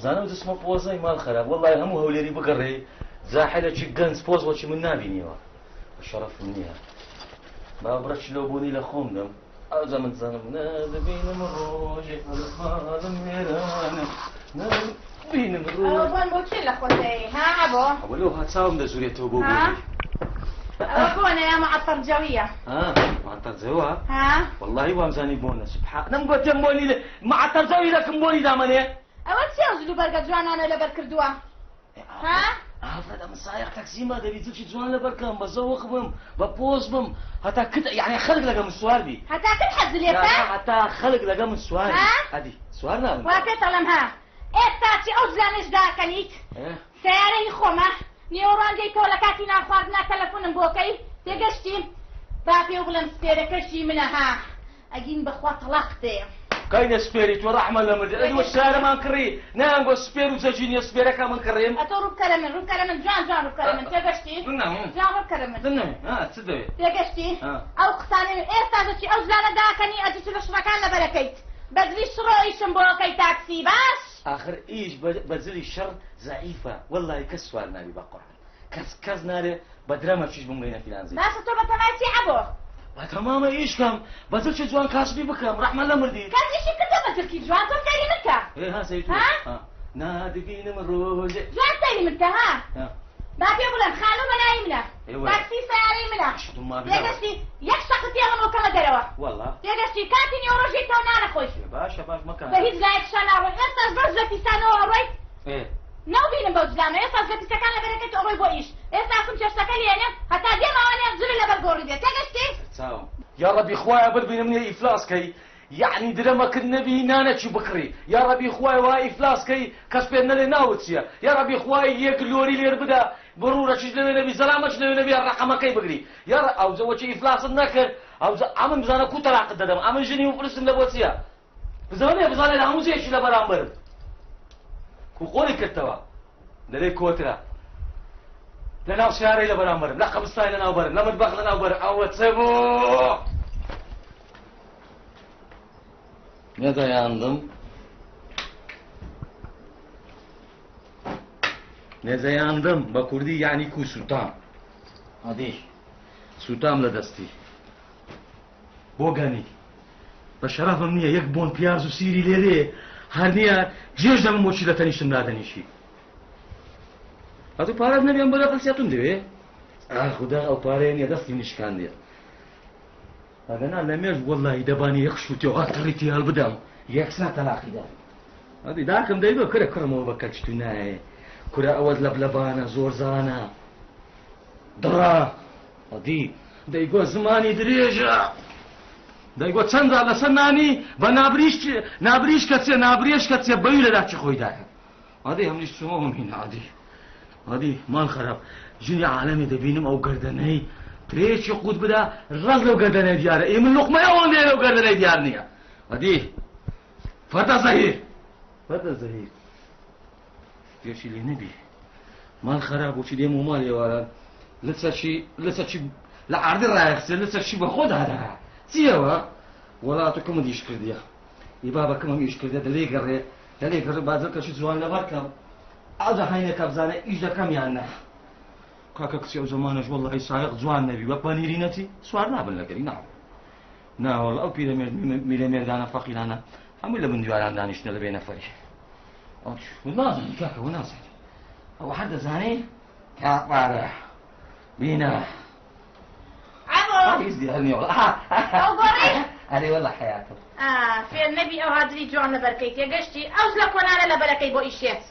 زانم جسمە پۆزەی ماڵ خەراب وەڵڵای هەموو هەولێری بگەڕێی جاحێلێکی گەنج پۆز وەکی من نابینیەوە بە شەڕەفم نییە با بڕەکی لەو بۆنی لە خۆم دەم ئەوجا من زانم نەدەبینم ڕۆژێ هەڵماڵم وێرانە نەبینم ڕۆژ ئەوە بۆن بۆ کێ لە خۆتەیە ها عەبۆ؟ ئەوە لەو هەچاوم دەزورێتەوە بۆ ها؟ بۆنی ئەوە بۆنە یا معەتەر جەویە؟ ها معەتەر جەوە ها؟ واللهی وامزانی بۆنە سبحان نەمگوتێم بۆنی معەتەر جەوی لەکم بۆنی دامەنێ ئەوە چیە ئەو جلوبەرگە جوانانە لەبەر کردووە؟ ها؟ ئافرەت ئەمن سایەق تەکسیمە دەبی جلکی جوان لەبەر کەم بە زەوق بم بە پۆز بم هەتا کت یعنی خەلک لەگە من سوار بی هەتا کت حەز لێتە؟ هەتا خەلک لەگە من سوار بی ها؟ ئەدی سوار نابم وا پێت ئەڵێم ها ئێستا چی ئەو جلانەش داکەنیت سەیارە هی خۆمە نیوەڕان دێیتەوە لە کاتی نان خواردنا تەلەفونم بۆ کەی تێگەشتی با پێو بڵێم سپێرەکەش هی منە ها ئەگین بەخوا تەڵاقت دەیەم. کاینە سپێری تۆ ڕەحمە لە مردن ئەدی وە سەیارەمان کڕی نەیان گۆ سپێر و جەجی نیە سپێرەکە من کڕیم. ئەتۆ ڕوو بکەرە من ڕوو بکەرە من جوان جوان ڕوو بکەرە من تێگەشتی جوان ڕوو بکەرە من چ دەوێ تێگەشتی ئەو قسانەی ئێستا دەچی ئەو جلانە داکەنی ئەجی چ لە شڕەکان لەبەرەکەیت بەجلی شڕۆ ئیشم بۆ ئەکەی تاکسی باش. ئاخر ئیش بە جلی شڕ زەعیفە وەڵاهی کەس سوار نابی بە قورعان کەس کەس نارێ بە درەمەکیش بمگەینە فیلان زی. باشە تۆ بەتەمای چی عەبۆ؟ بەتەمامە ئیش کەم بە جلکی جوان کاسبی بکەم ڕەحمە لە مردی. کەس ئیشی کردوە بە جلکی جوان تۆ سەیری من کە. ئێ ها سەیری تۆ ها؟ نا دبینم ڕۆژێ. جوان سەیری من کە ها. با پێ بڵێم خانوو بە ناوی منە. ئێ وەرە. تاکسی سەیارەی منە. شتم ما بلاوە. تێگەشتی یەک شەقت تێڵم و کەمە دەرەوە. وەڵا. تێگەشتی کاتی نیوەڕۆژی تۆ نانەخۆی. ئێ باشە باش مەکە. بە هیچ لایەکشا ناڕۆی ئێستاش بەس لە پیسانەوە ئەڕۆیت. ئێ. نەوبینم بەو جلانە ئێستاش لە پیسەکان لەبەرەکەیت و ئەڕۆی بۆ ئیش ئێستا ئەچم چێشتەکە لێنێم هەتا دێم ئەوانەیان جلت لەبەر گۆڕی بێ تێگەشتی؟ سەرچاوم. یاڕەبی خوایە بتبینم نیە ئیفلاس کەی یەعنی درەمەکت نەبی نانەکی بکڕی یاڕەبی خوایە وا ئیفلاس کەی کەس پێت نەلێ ناوت چیە یاڕەبی خوایە یەک لۆری لێر بدە بڕورەکیش لەوێ نەبی زەلامەکیش لەوێ نەبی ڕەقەمەکەی بگری یاڕە ئەوجە وەکی ئیفلاست نەکرد ئەوجە ئەمن بزانە کو تەلاقت دەدەم ئەمن ژنی مفلسم لە بۆ چیە بزانێ بزانێ لە هەموو جێیەکی لە بەرامبەرم کو قۆڵی کردتەوە دەلێ کۆترە لە ناو سیارەی لە بەرامبەرم لە قەبرستانی لە ناو بەرم لە مەتبەخ لە ناو بەرم ئەوە چ بوو Ne dayandım? Ne dayandım? بە کوردی یعنی کو سوتام. ئەدی سوتام لە دەستی. بۆ گەنی بە شەرەفم نییە یەک بۆن پیاز و سیری لێرێ هەر نییە جێژ دەبم بۆچی لە تەنیشتم دادەنیشی. ئەتوو پارەت نەبێ ئەم بۆ لە قلسیاتم دەوێ؟ ئا خودا ئەو پارەیە نییە دەستی منی شکاندیە. ئەگەنا لە مێژ وەڵڵاهی دەبانی یەک شووتی و تڕی تێ هەڵبدەم یەکسان تەلاقی دام. ئەدی داکم دەیگۆ کورە کوڕمەوە بە کەلچ تو نایێ کورە ئەوەت لەبلەبانە زۆرزانە دڕا ئەدی دەیگۆ زمانی درێژە دەیگۆ چەند جار لەسەر نانی بە نابریش نابریش کەچێ نابرێش کەچێ بەوی لە داچی خۆی دایە ئەدی هەمنیش چوومەوە هینا ئەدی ئەدی ماڵ خراپ ژنی عالەمی دەبینم ئەو گەردەنەی ترێکی قوت بدا ڕەز لەو گەردەنەی دیارە ئێ من لوقمەی ئەوەندەیە لەو گەردەنەی دیار نییە ئەدی فەتە زەهیر فەتە زەهیر پێشی لێ نەبی ماڵ خراپ بۆچی دێم و ماڵ ئێواران لەسەرشی لەسەرشی لە عەردی ڕایەخسێ لەسەرشی بە خۆ دادا چییەوە وڵاتەکەمت ئیش کردیە ئی بابەکەمم ئیش کردە دەلێ گەڕێ دەلێ گەڕێ بازەکەشی جوان لەبەرکەم ئەوجا هەینەکە بزانە ئیش دەکەم یان نا کاکە کچی ئەو زەمانەش وەڵڵاهی سایەق جوان نەبی وەک پەنیری نەچی سوار نابن لەگەری نا نا وەڵڵا ئەو پیرەمێرد میرەمێردانە فەقیرانە هەمووی لە بن دیواران دانیشتنە لە بێ نەفەری نازانی کاکە و نازانی ئەوە هەر دەزانێ کاپارە بینە عەبۆ هیچ دیار نییە وەڵا ئەو گۆڕی ئەرێ وەڵا حەیاتم فێر نەبی ئەو هاجری جوان لەبەرکەی تێگەشتی ئەو لە کۆنانە لەبەرەکەی بۆ ئیشێت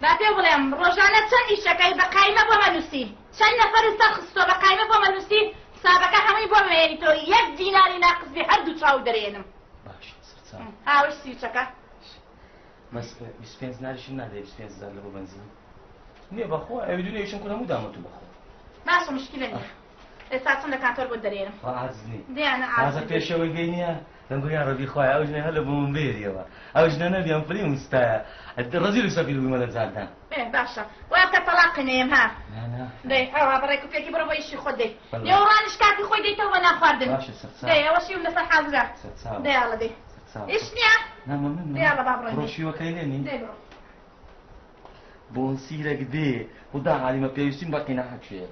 با پێ بڵێم ڕۆژانە چەند ئیشەکەی بە قایمە بۆ مەنووسی چەند نەفەر سەر خستۆ بە قایمە بۆ مەنووسی حسابەکە هەمووی بۆ مێنی تۆ یەک دیناری ناقس بێ هەردوو چاو دەرێنم باش سەرچاو هاوش سیوچەکە بەس 25 دیناریشم نادەی 25 هزار لە بۆ بەنزین نییە بەخوا ئەوی دونیا ئیشم کرد هەموو دامە تو بەخوا باشە مشکلە نییە ئێستا چەند لە کانتۆر بۆت دەرێنم خوا عاجز نی دیانە تازە عاجز پێشەوەی گەینیە دەنگۆ یا ڕەبی خوایە ئەو ژنە هەر لە بۆ من بێریەوە ئەو ژنە نەبی ئەم فلیم وستایە ڕەزیل و سەفیل بوومە لە جادان ئێ باشە وا کە تەلاقی نەیەم ها نا نا دەی ئەوها بەڕێک و پێکی بڕۆ بۆ ئیشی خۆت دەی بەڵێ. نێوەڕانیش کاتی خۆی دەیتەوە بە نانخواردن باشە سەرچاو دەی ئەوە شیوم لەسەر حازرە سەرچاو دەی ئاڵە دەی سەرچاو ئیش نییە نا مەمنون دەی ئاڵە با بڕۆین بڕۆ شیوەکەی لێنی دەی بڕۆ. بۆنسیرێک دێ خودا عالیمە پێویستیم بە قیناعەت شێ.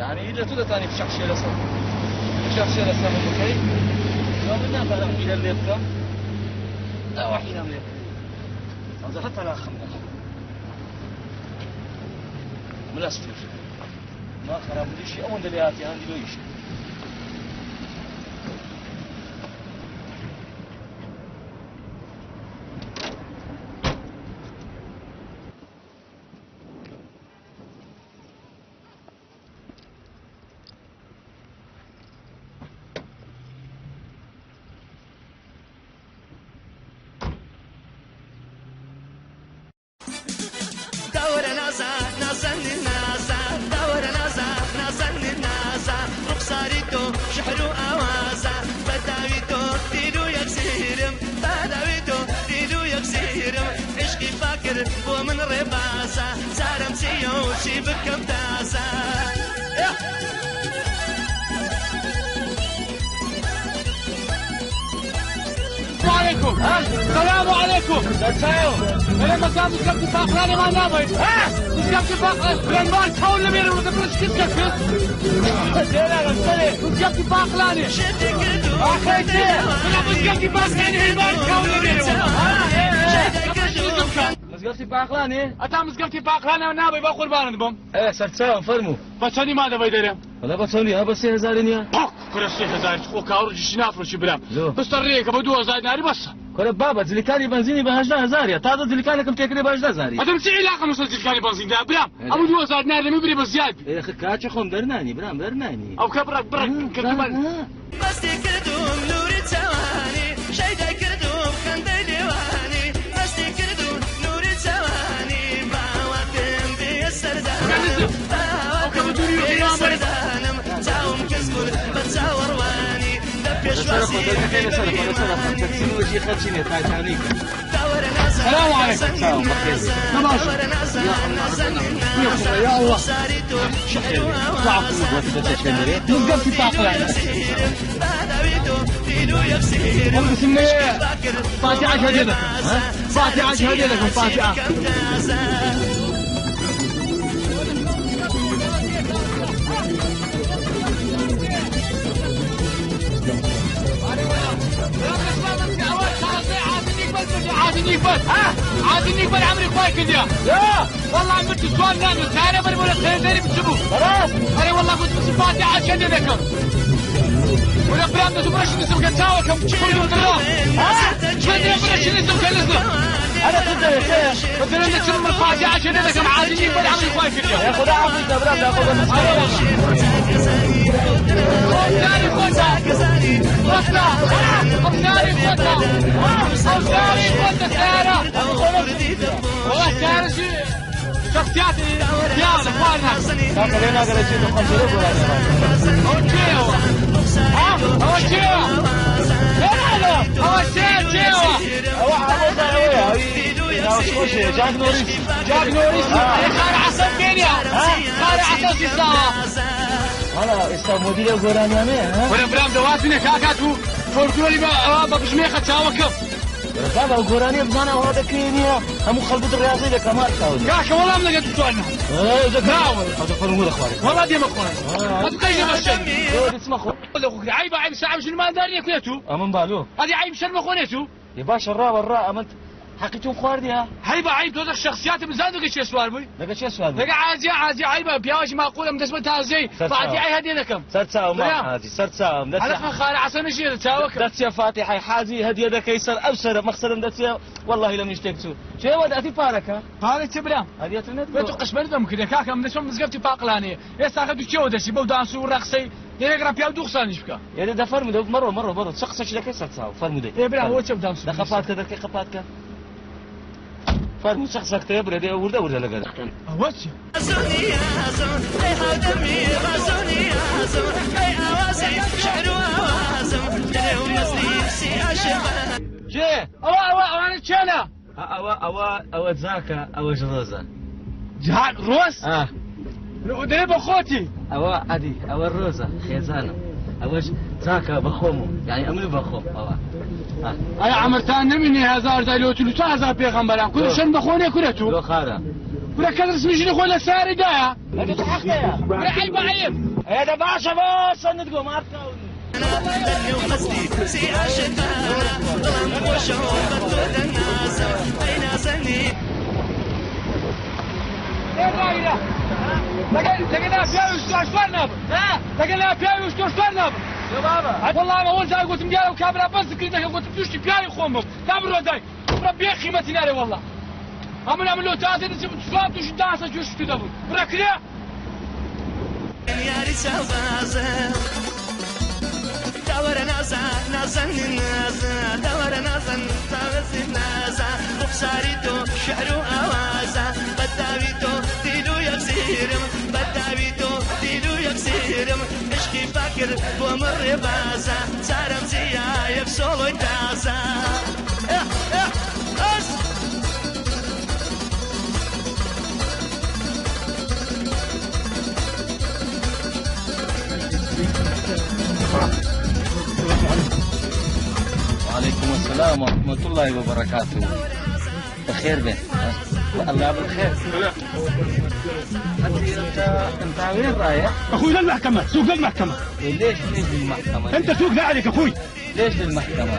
يعني إلا تو دەتانی بشەخشێ لەسەر بشەخشێ لەسەر من بکەی من ناتوانم حیلەم لێ بکەم ئەوە حیلەم لێ بکەی ئەوجا هەتا لاخم ملەستیر ما خرابودیشی ئەوەندە لێ هاتی هەندی لۆ ئیش. ومن رباسة سارم سيوشي بكم تاسة. السلام عليكم. السلام عليكم. انا مكان مسكت فاقراني ما نابي. مسكت فاقراني لنبان كون لمير ولا كيف كيف مسكت فاقراني اخيتي انا مسكت فاقراني لنبان كون لمير. مزگەفتی باقلانێ؟ ئەتا مزگەفتی باقلانە نابێ بە قوربانت بم. ئێ سەرچاوم فەرموو. بە چەندی ما دەبەی دەرێم؟ وەڵا بە چەندی ها بە 3000 نییە؟ پاک کورە 3000 خۆ کاوڕ نافرۆشی برام. بستە ڕێیەکە بە 2000 ناری بەسە. کورە بابە جلیکانی بەنزینی بە 18000 تازە جلیکانێکم تێکرێ بە 18000. ئەدەم چی عیلاقەم لەسەر جلیکانی بەنزیندا برام؟ ئەمە 2000 ناری لەمێ برێ بە زیاد بی. ئێ کاچی خۆم دەرنانی برام دەرنانی. ئەو کە بڕک بڕک کردمان. مەستی کردوم نوری چاوانی شەیدای کردوم خەندەی لێوانی مەستی کردوم نوری چاوانی باوەتم بێ سەردانم باوەتم بێ سەردانم چاوم کەس بوون بە چاوەڕوانی لە پێشوازی السلام عليكم. يا الله. مزگەفتی باقلانە. فاتحة هدية لكم. فاتحة هدية لكم فاتحة. عادني بس عادني بس عمري خوي كذا لا والله عمرت سؤال نانو تعال بري ولا تهزري بتشبو خلاص. انا والله كنت بس فاتحة عشان ذكر ولا برام ده برش نسم كتاوة كم كل مدرا ها بدري برش نسم كنسم انا كنت يا شيخ بدري نسم الفاتحة عشان ذكر عادني بس عمري خوي كذا يا خدا عفوك يا برام يا خدا ناري خوتا وصلة ناري خوتا ناري خوتا سارة والله سارة شي شخصيات يا اخواننا خلينا قال شيء اوكي ها اوكي لا لا اوكي جاك نوريس جاك نوريس خار عسل كينيا خار عسل سيساوة هلا ئێستا مۆدیرە گۆرانیانەیە ها؟ وەرە برام دەوازینە کاکات و فۆلکلۆری بە بژمێخە چاوەکەم. بابا ئەو گۆرانیە بزانە ئەوها دەکرێ نییە هەموو خەڵکت ڕاضی دەکە مار چاوە کاکە وەڵام لەگە دوتوانە ناوە فەرموو دەخوارێ وەڵا دێمە خوارێ ئەتو قەی لەمەشەن دەچمە خۆ عیبە عیب ساعة شنو دارنیە کوێت و ئەمن بالۆ هەدی عیب شەرمە خۆنێت و یە باشە ڕاوە ڕا ئەمن حەقی تۆم خواردیە هەیبە عیب تۆ شخصیاتم بزان دەگە چێ سوار بووی دەگە چێ سوار بووی دەگە عازیە عازیە عیبە پیاوەکی ماقولم دەستمە تازەی فاتیحەی هەدیە دەکەم سەر چاوم حاجی سەر چاوم هەڵە خارە عەسە نەژیێ چاوەکەم دەچێ فاتیحەی حاجی هەدیە دەکەی سەر ئەو سەرە مەخسەرم دەچێ واللهی لە منیش تێک چوو چێ وەداتی پارەکە پارە چ برام هەدیەتم نەت بێ تو قشمەرتم کردە کاکە من دەچم مزگەفتی پاقلانەیە ئێستا خە دوو چێوە دەچی بەو دانس و ڕەقسەی لێرە گەڕا پیاو دوو قسانیش بکە یێ دە فەرموو مەڕۆ مەڕۆ مەڕۆ چ قسەکی دەکەی سەر چاو فەرموو دەی ئێ برام ئەوە چێ بدام دە خەپات کە دەکەی خەپات کە. فەرموو چ قسەکتەیە برە دێ وردە وردە لەگەر. ئەوە چیە؟ کێ؟ ئەوە ئەوە ئەوانە کێنە؟ ئەوە ئەوە ئەوە جاکە ئەوەش ڕۆزە. جاک ڕۆز؟ ئا. دەرێ بە خۆتی. ئەوە ئەدی ئەوە ڕۆزە خێزانم ئەوەش جاکە بە خۆم و یعنی ئەمن بە خۆم ئەوە. ئەی عەمرتان نەمینێ هەزار جای لۆ 44 هەزار پێغەمبەران کورە شەرم بە خۆ نیە کورە تو؟ لۆ خارە. کورە کەس ڕسمی ژنی خۆی لە ساری دایە؟ ئەگە تو حەقەیە. کورە عەیبە عەیب. ئەی دە باشە باشە نتگۆ مارکاون. لەگەڵ پیاوی شتۆشتوار نابم لەگەڵ پیاوی شتۆشتوار نابم. والله ئەمە وەل جار گوتم دیارە و کابرا بەس ذکری دەکەم گوتم تووشتی پیاوی خۆم بم تا بڕۆ دایک بڕە بێ قیمەتی نارێ والله ئەمن ئەمن لۆ تازێ دەچم سواب تووشی داسە گوێ شتو دەبوو بڕە کرێ. یاری چاوبازە داوەرە نازە نازەنین نازە داوەرە نازەن تاوەزی نازە ڕوخساری تۆ شعر و ئاوازە بەداوی تۆ دیل و یەکسیرم بەداوی تۆ دیل و یەکسیرم عشقی پاکرد بۆ من ڕێبازە چارەم جیا یەک سۆڵۆی تازە. وعليكم السلام ورحمة الله وبركاته. بخير به الله بالخير. انت انت وين رايح؟ اخوي للمحكمة، سوق للمحكمة. ليش ليش للمحكمة؟ انت سوق لا عليك اخوي. ليش للمحكمة؟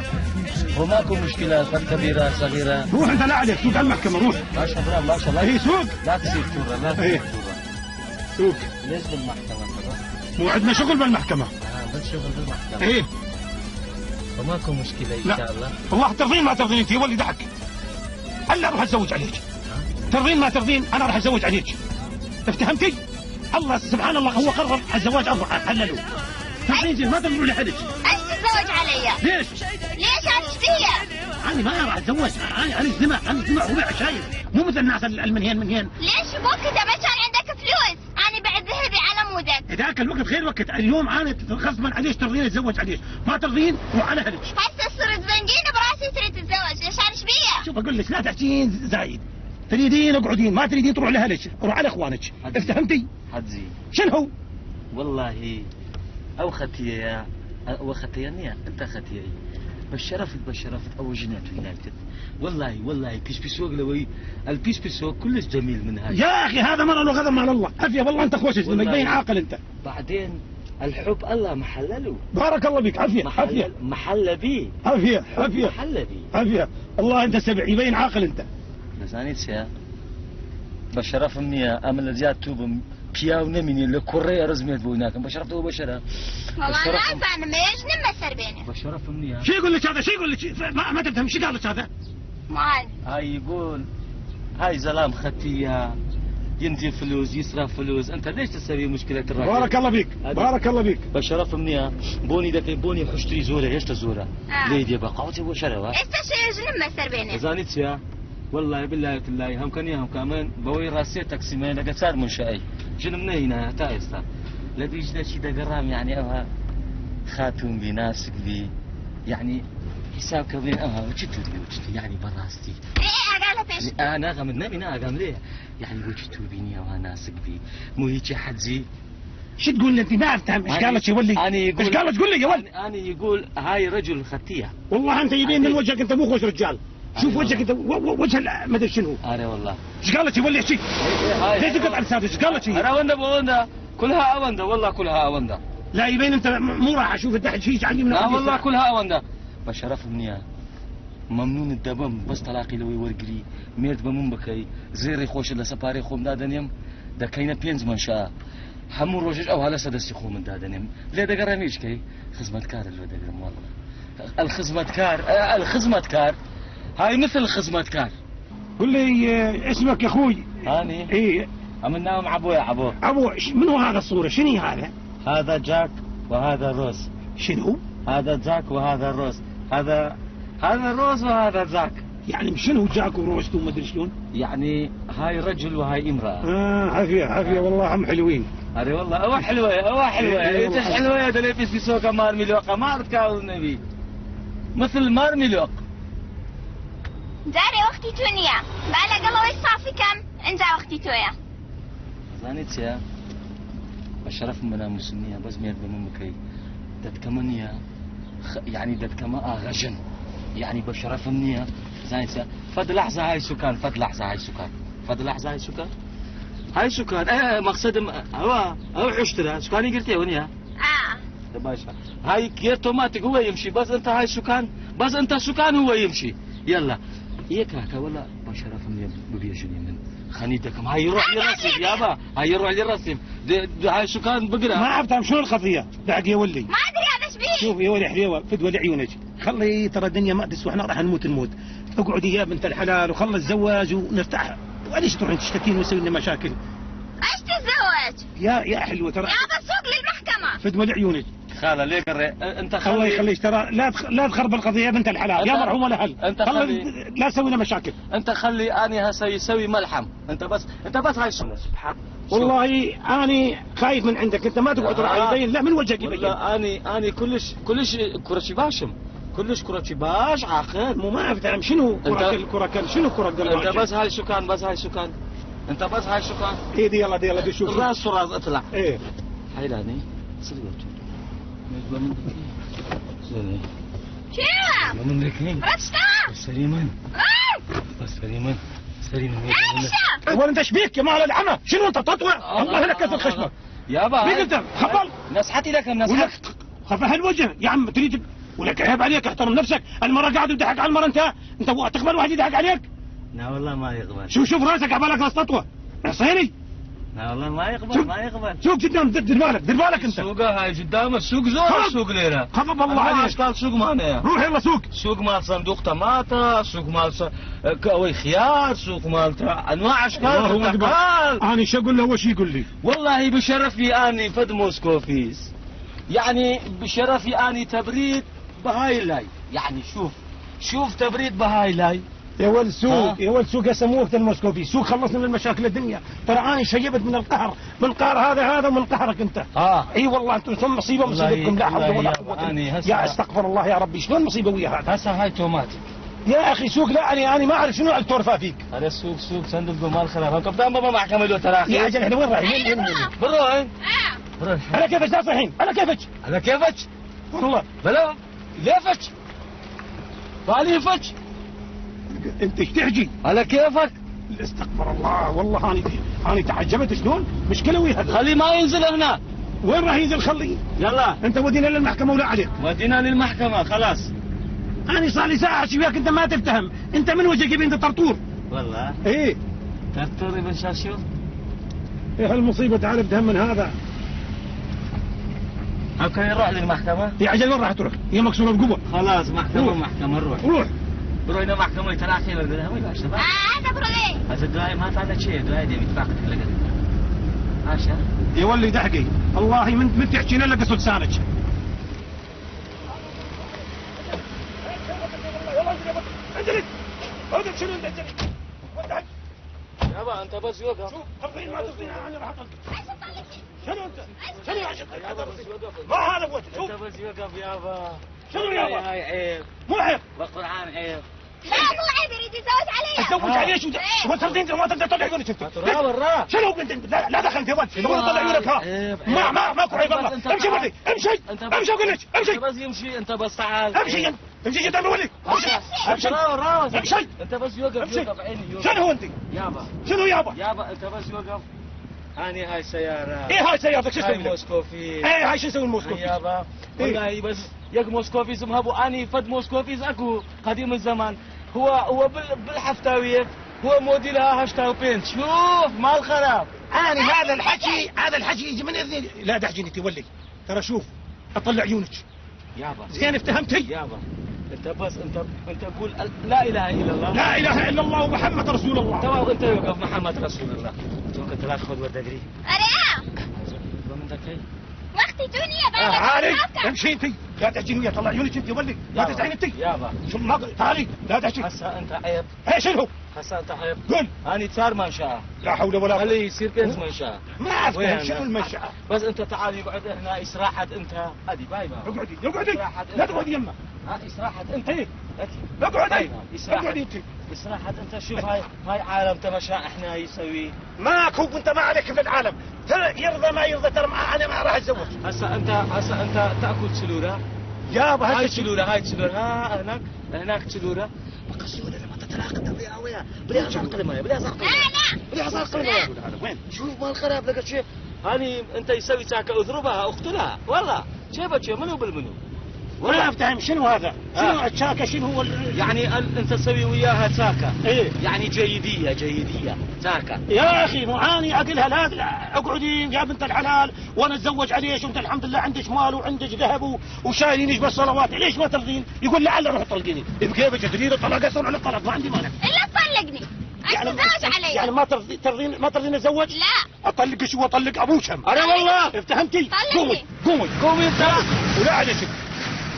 هو ماكو مشكلة كبيرة صغيرة. روح انت لا عليك، سوق على المحكمة روح. ماشي برا ماشي لا. اي سوق. لا تصير تورة لا تصير تورة. سوق. ليش للمحكمة؟ مو عندنا شغل بالمحكمة. بس شغل بالمحكمة. ايه. وماكو مشكلة إن شاء الله. والله ترضين ما ترضين انت ولي دحك. هلا اروح اتزوج عليك. ترضين ما ترضين انا راح اتزوج عليك. افتهمتي؟ الله سبحان الله هو قرر الزواج أربعة حللوا. ترضين ما ترضون لحدك. ايش تتزوج علي؟ ليش؟ ليش انا ايش فيا؟ انا ما راح اتزوج، انا اجتماع انا اجتماع وبيع شايف، مو مثل الناس المنهين منهين. ليش بوقتها ما كان عندك فلوس؟ انا بعت ذهبي على مودك. ذاك الوقت غير وقت، اليوم انا غصبا عليش ترضين اتزوج عليش، ما ترضين وعلى اهلك. هسه صرت زنقين براسي تريد تتزوج، ليش انا ايش بيا؟ شوف اقول لك لا تحكين زايد. تريدين اقعدين، ما تريدين تروح لاهلك، روح على اخوانك، افتهمتي؟ حجي شنو؟ والله او ختيه او ختيه انت ختيه بشرفت بشرفت او جنات يونايتد والله والله بيس بيسوق لوي البيس بيسوق كلش جميل من هاي. يا اخي هذا مرة له غضب مال الله، عافية والله انت خوش لما يبين عاقل انت. بعدين الحب الله محلله. بارك الله بك عافية عافية محل بي عافية عافية محل بي عافية والله انت سبع يبين عاقل انت. بس يا بشرف مني امل زياد توبم پیاو نەمینێ لە کوڕێ ڕزمێت بۆ ناکەم بە شەرەف بەشەرە. والله نازانم ايش نما سر بيني. بشرف مني. شو يقول لك هذا؟ شو يقول لك؟ ما تفهم شو قال لك هذا؟ مال هاي يقول هاي زلام ختيه ينتي فلوس يصرف فلوس، انت ليش تسوي مشكلة الراجل؟ بارك الله فيك بارك الله فيك. بشرف مني بوني دكي بوني حشتري زوره ايش تزوره؟ ليه دي بقعتي وشروا. ايش شو نما سر بيني؟ زانيت يا والله بالله بالله هم كان هم كمان بوي راسي تاكسي لقى صار منشأي جنم نهينا تا استا لديش شي دقرام يعني اوها خاتون بي ناسك بي يعني حساب كبين اوها وشتو وشتو يعني براستي. ايه اقالها فيش؟ انا غم النبي انا غم ليه؟ يعني وشتو بيني اوها ناسك بي مو هيك حجي. شو تقول انت ما افتهم ايش قالت يا ولي؟ ايش قالت قول لي يا ولي؟ انا يقول هاي رجل ختيه. والله انت يبين من وجهك انت مو خوش رجال. شوف وجهك انت وجه ما ادري شنو. انا والله ايش قالت يولي احكي؟ ليش تقطع لسانك؟ ايش قالت هي؟ انا وندا بوندا كلها اوندا والله كلها اوندا. لا يبين انت مو راح اشوف انت شيء عني من لا والله كلها اوندا. بشرف منيا ممنون الدبم بس تلاقي لوي ورقري ميرد بمن بكي زيري خوش لە سەپارەی خۆم دادەنێم دەکەینە پێنج منشا هەموو ڕۆژش ئەو هەلەسە دەستی خۆ من دادەنێم لێ دەگەڕێم هیچ کەی خزمەتکارت لێ دەگرم والله الخزمەتکار الخزمەتکار هاي مثل الخزمتكار. قل لي اسمك يا اخوي. هاني. ايه أم نام عبو يا عبو. عبو من هو هذا الصورة؟ شنو هذا؟ هذا جاك وهذا روز. شنو؟ هذا جاك وهذا روز، هذا روز وهذا جاك. يعني شنو جاك وروست وما ادري شلون؟ يعني هاي رجل وهاي امرأة. عافية عافية والله هم حلوين. اري والله او حلوة او حلوة. إيه، انت والله. حلوة يا دلي في سوق مار ميلوق ما عرفت كاو النبي مثل مار ميلوق. جارێ وەختی تۆ نییە، با لەگەڵەوەی سافی کەم ئینجا وەختی تۆیە. زانیت چییە؟ بە شەرەفم بەنا مسلمیە بەس مێرد بە من بکەی دەتکەمە نییە، يعني دەتکەمە ئاغەژن، يعني بە شەرەفم نییە. زانیت چییە؟ فد لحظة هاي سكان، فد لحظة هاي سكان، فد لحظة هاي سكان، هاي سكان. اه مقصدم هو هو حشترا سكاني قلت ونيا. ئا باشا هاي جير توماتيك هو يمشي، بس انت هاي سكان، بس انت سكان هو يمشي. يلا ايه كاكا ولا بشرف ببيجني من خنيتكم. هاي يروح للرصيف يابا، هاي يروح للرصيف. هاي سكان بقرا. ما عرفت شنو القضية؟ دعك يا ولي. ما أدري هذا ايش بيه. شوف يا ولي حليوه فدوى لعيونك، خلي ترى الدنيا ما تسوى، احنا راح نموت نموت. اقعدي يا بنت الحلال وخلص الزواج ونرتاح، وليش تروحين تشتكين وتسوي لنا مشاكل؟ ايش تتزوج؟ يا حلوة ترى يابا سوق للمحكمة. فدوى لعيونك. خالة ليه قري انت الله خلي يخليك ترى لا تخرب القضية يا بنت الحلال، يا مرحوم الاهل. أنت خلي- لا تسوي لنا مشاكل. انت خلي اني هسه يسوي ملحم، انت بس انت بس هاي سبحان والله اني خايف من عندك، انت ما تقعد راح يبين، لا من وجهك يبين. والله اني كلش كلش كرشي باشم، كلش كرشي باش عاقل. مو ما اعرف شنو كرة كرة شنو كرة انت بس هاي سكان، بس هاي سكان، انت بس هاي سكان. ايه دي يلا دي يلا دي شوف راس وراس اطلع. ايه حيلاني صدق شنو؟ من ذكين رشتا سليمان بس سليمان سليمان. ولا انت شبيك يا مال العمى؟ شنو انت تطوع؟ الله لك كسر خشمك يابا. بيك انت خبل. نصحتي لك ولك نصحتي. خف هالوجه يا عم، تريد ولك عيب عليك، احترم نفسك. المرة قاعد يضحك على المرة، انت انت تقبل واحد يضحك عليك؟ لا والله ما يقبل. شوف شوف راسك عبالك راس تطوى حصيني. لا والله ما يقبل ما يقبل. شوف قدام، دير بالك دير بالك انت. سوقها هاي قدام السوق زور سوق ليرة. خفف الله عليك. اشكال سوق مالنا. روح يلا سوق. سوق مال صندوق طماطة، سوق مال كوي خيار، سوق مال انواع اشكال. الله اكبر. انا شو اقول له هو شو يقول لي؟ والله بشرفي اني فد موسكوفيس، يعني بشرفي اني تبريد بهاي لاي، يعني شوف شوف تبريد بهاي لاي. يا ولد سوق يا ولد سوق يسموه الموسكوفي سوق، خلصنا من مشاكل الدنيا. ترى انا شيبت من القهر، من قهر هذا ومن قهرك انت. اي والله انتم ثم مصيبة مصيبتكم لا حول ولا قوة. يا استغفر الله يا ربي، شلون مصيبة ويا هذا؟ هسه هاي توماتيك يا اخي سوق. لا انا ما اعرف شنو التورفه فيك. هذا السوق سوق صندوق مال خلاف. قدام بابا محكمة لو تراخي. يا عجل احنا وين رايحين؟ وين بروح بروح. على كيفك لا صحيح، على كيفك على كيفك والله. بلا ليفك بالي فك. انت ايش تحكي؟ على كيفك؟ استغفر الله والله انا تعجبت شلون مشكلة ويا هذا. خليه ما ينزل هنا. وين راح ينزل؟ خليه. يلا انت ودينا للمحكمة ولا عليك؟ ودينا للمحكمة خلاص. انا صار لي ساعة احكي وياك انت ما تفتهم، انت من وجهك يبين انت طرطور. والله ايه طرطور ابن شاشو. ايه هالمصيبه، تعال افهم من هذا. okay نروح للمحكمة. يا عجل وين راح تروح؟ هي مكسورة بقوة. خلاص محكمة محكمة نروح. روح بروح الى محكمة تراخي ولا هو يا شباب. هذا بروي. هذا الدعاء ما تعرف شيء، الدعاء دي متفاقد لك. عاشا يا ولي دحقي والله من تحكي لنا قصة لسانك. يابا انت بس يوقف. شوف ترضين ما ترضين انا راح اطلقك. شنو انت؟ شنو يا شيخ؟ ما هذا بوجهك. انت بس يوقف يابا. شنو يابا؟ هاي عيب. مو عيب. بالقرآن عيب. لا مو عيب، يريد يتزوج علي. اتزوج علي شو؟ ما ترضين ما تقدر تطلع عيونك انت. برا شنو انت؟ لا دخل انت يا ولد، طلع عيونك. ها ما ما ماكو عيب والله. امشي ولدي امشي امشي اقول لك امشي. انت بس يمشي، انت بس تعال امشي امشي قدامي ولدي. امشي امشي امشي. انت بس يوقف يوقف عيني يوقف. شنو انت؟ يابا شنو يابا؟ يابا انت بس يوقف. اني هاي سيارة. ايه هاي سيارتك شو تسوي؟ هاي موسكوفي. ايه هاي شو تسوي الموسكوفي؟ يابا والله بس ياك موسكوفيز مهبو اني فد موسكوفيز اكو قديم الزمان. هو بالحفتاوية هو موديلها هاشتاغ بنت. شوف مال خراب. اني هذا الحكي هذا الحكي يجي من اذني. لا تحجيني انت ولي ترى شوف اطلع عيونك يابا. زين افتهمتي؟ يابا انت بس انت قول لا اله الا الله. لا اله الا الله ومحمد رسول الله. تمام انت يوقف محمد رسول الله. توك لا تاخذ ودقري. اري وقتي دنيا عارف امشي انت. لا تحكين ويا طلع عيونك انت ولي لا تزعين انت. يابا شو ما تعالي لا تحكي. هسا انت عيب. ايش شنو؟ هسا انت عيب. قول. اني صار منشأة. لا حول ولا قوة. خليه يصير كنز منشأة. ما اعرف شنو المنشأة. بس انت تعال يقعد هنا استراحة انت. ادي باي باي. اقعدي اقعدي. لا تقعدي يمه. ها استراحة انت. ايه اقعدي اقعدي انت. استراحة انت. شوف هاي عالم تمشى احنا يسوي. ماكو انت ما عليك في العالم. يرضى ما يرضى ترى انا ما راح اتزوج. هسا انت تاكل سلوره يابا. هاي سلوره هاي سلوره. ها هناك سلوره. بقى سلوره لما تتلاقى بيها ويا بلي هزار قلمه بلي هزار قلمه بلي هزار قلمه. وين؟ شوف مال خراب لك شيء. هاني انت يسوي تاكا اضربها اقتلها والله. شيبه منو بالمنو؟ ولا افتهم شنو هذا؟ شنو الشاكه؟ شنو هو يعني انت تسوي وياها تاكا. ايه يعني جيديه تاكا. يا اخي معاني عقلها. لا اقعدي يا بنت الحلال وانا اتزوج عليش وانت الحمد لله عندك مال وعندك ذهب وشايلينك بالصلوات، ليش ما ترضين؟ يقول لعل روح طلقيني. بكيفك تريد الطلاق اصلا على الطلاق ما عندي مانع. الا تطلقني. يعني تزوج علي. يعني ما ترضين ما ترضين اتزوج؟ لا اطلقك واطلق ابوك هم. انا والله افتهمتي؟ قومي قومي قومي انت. ولا عليك.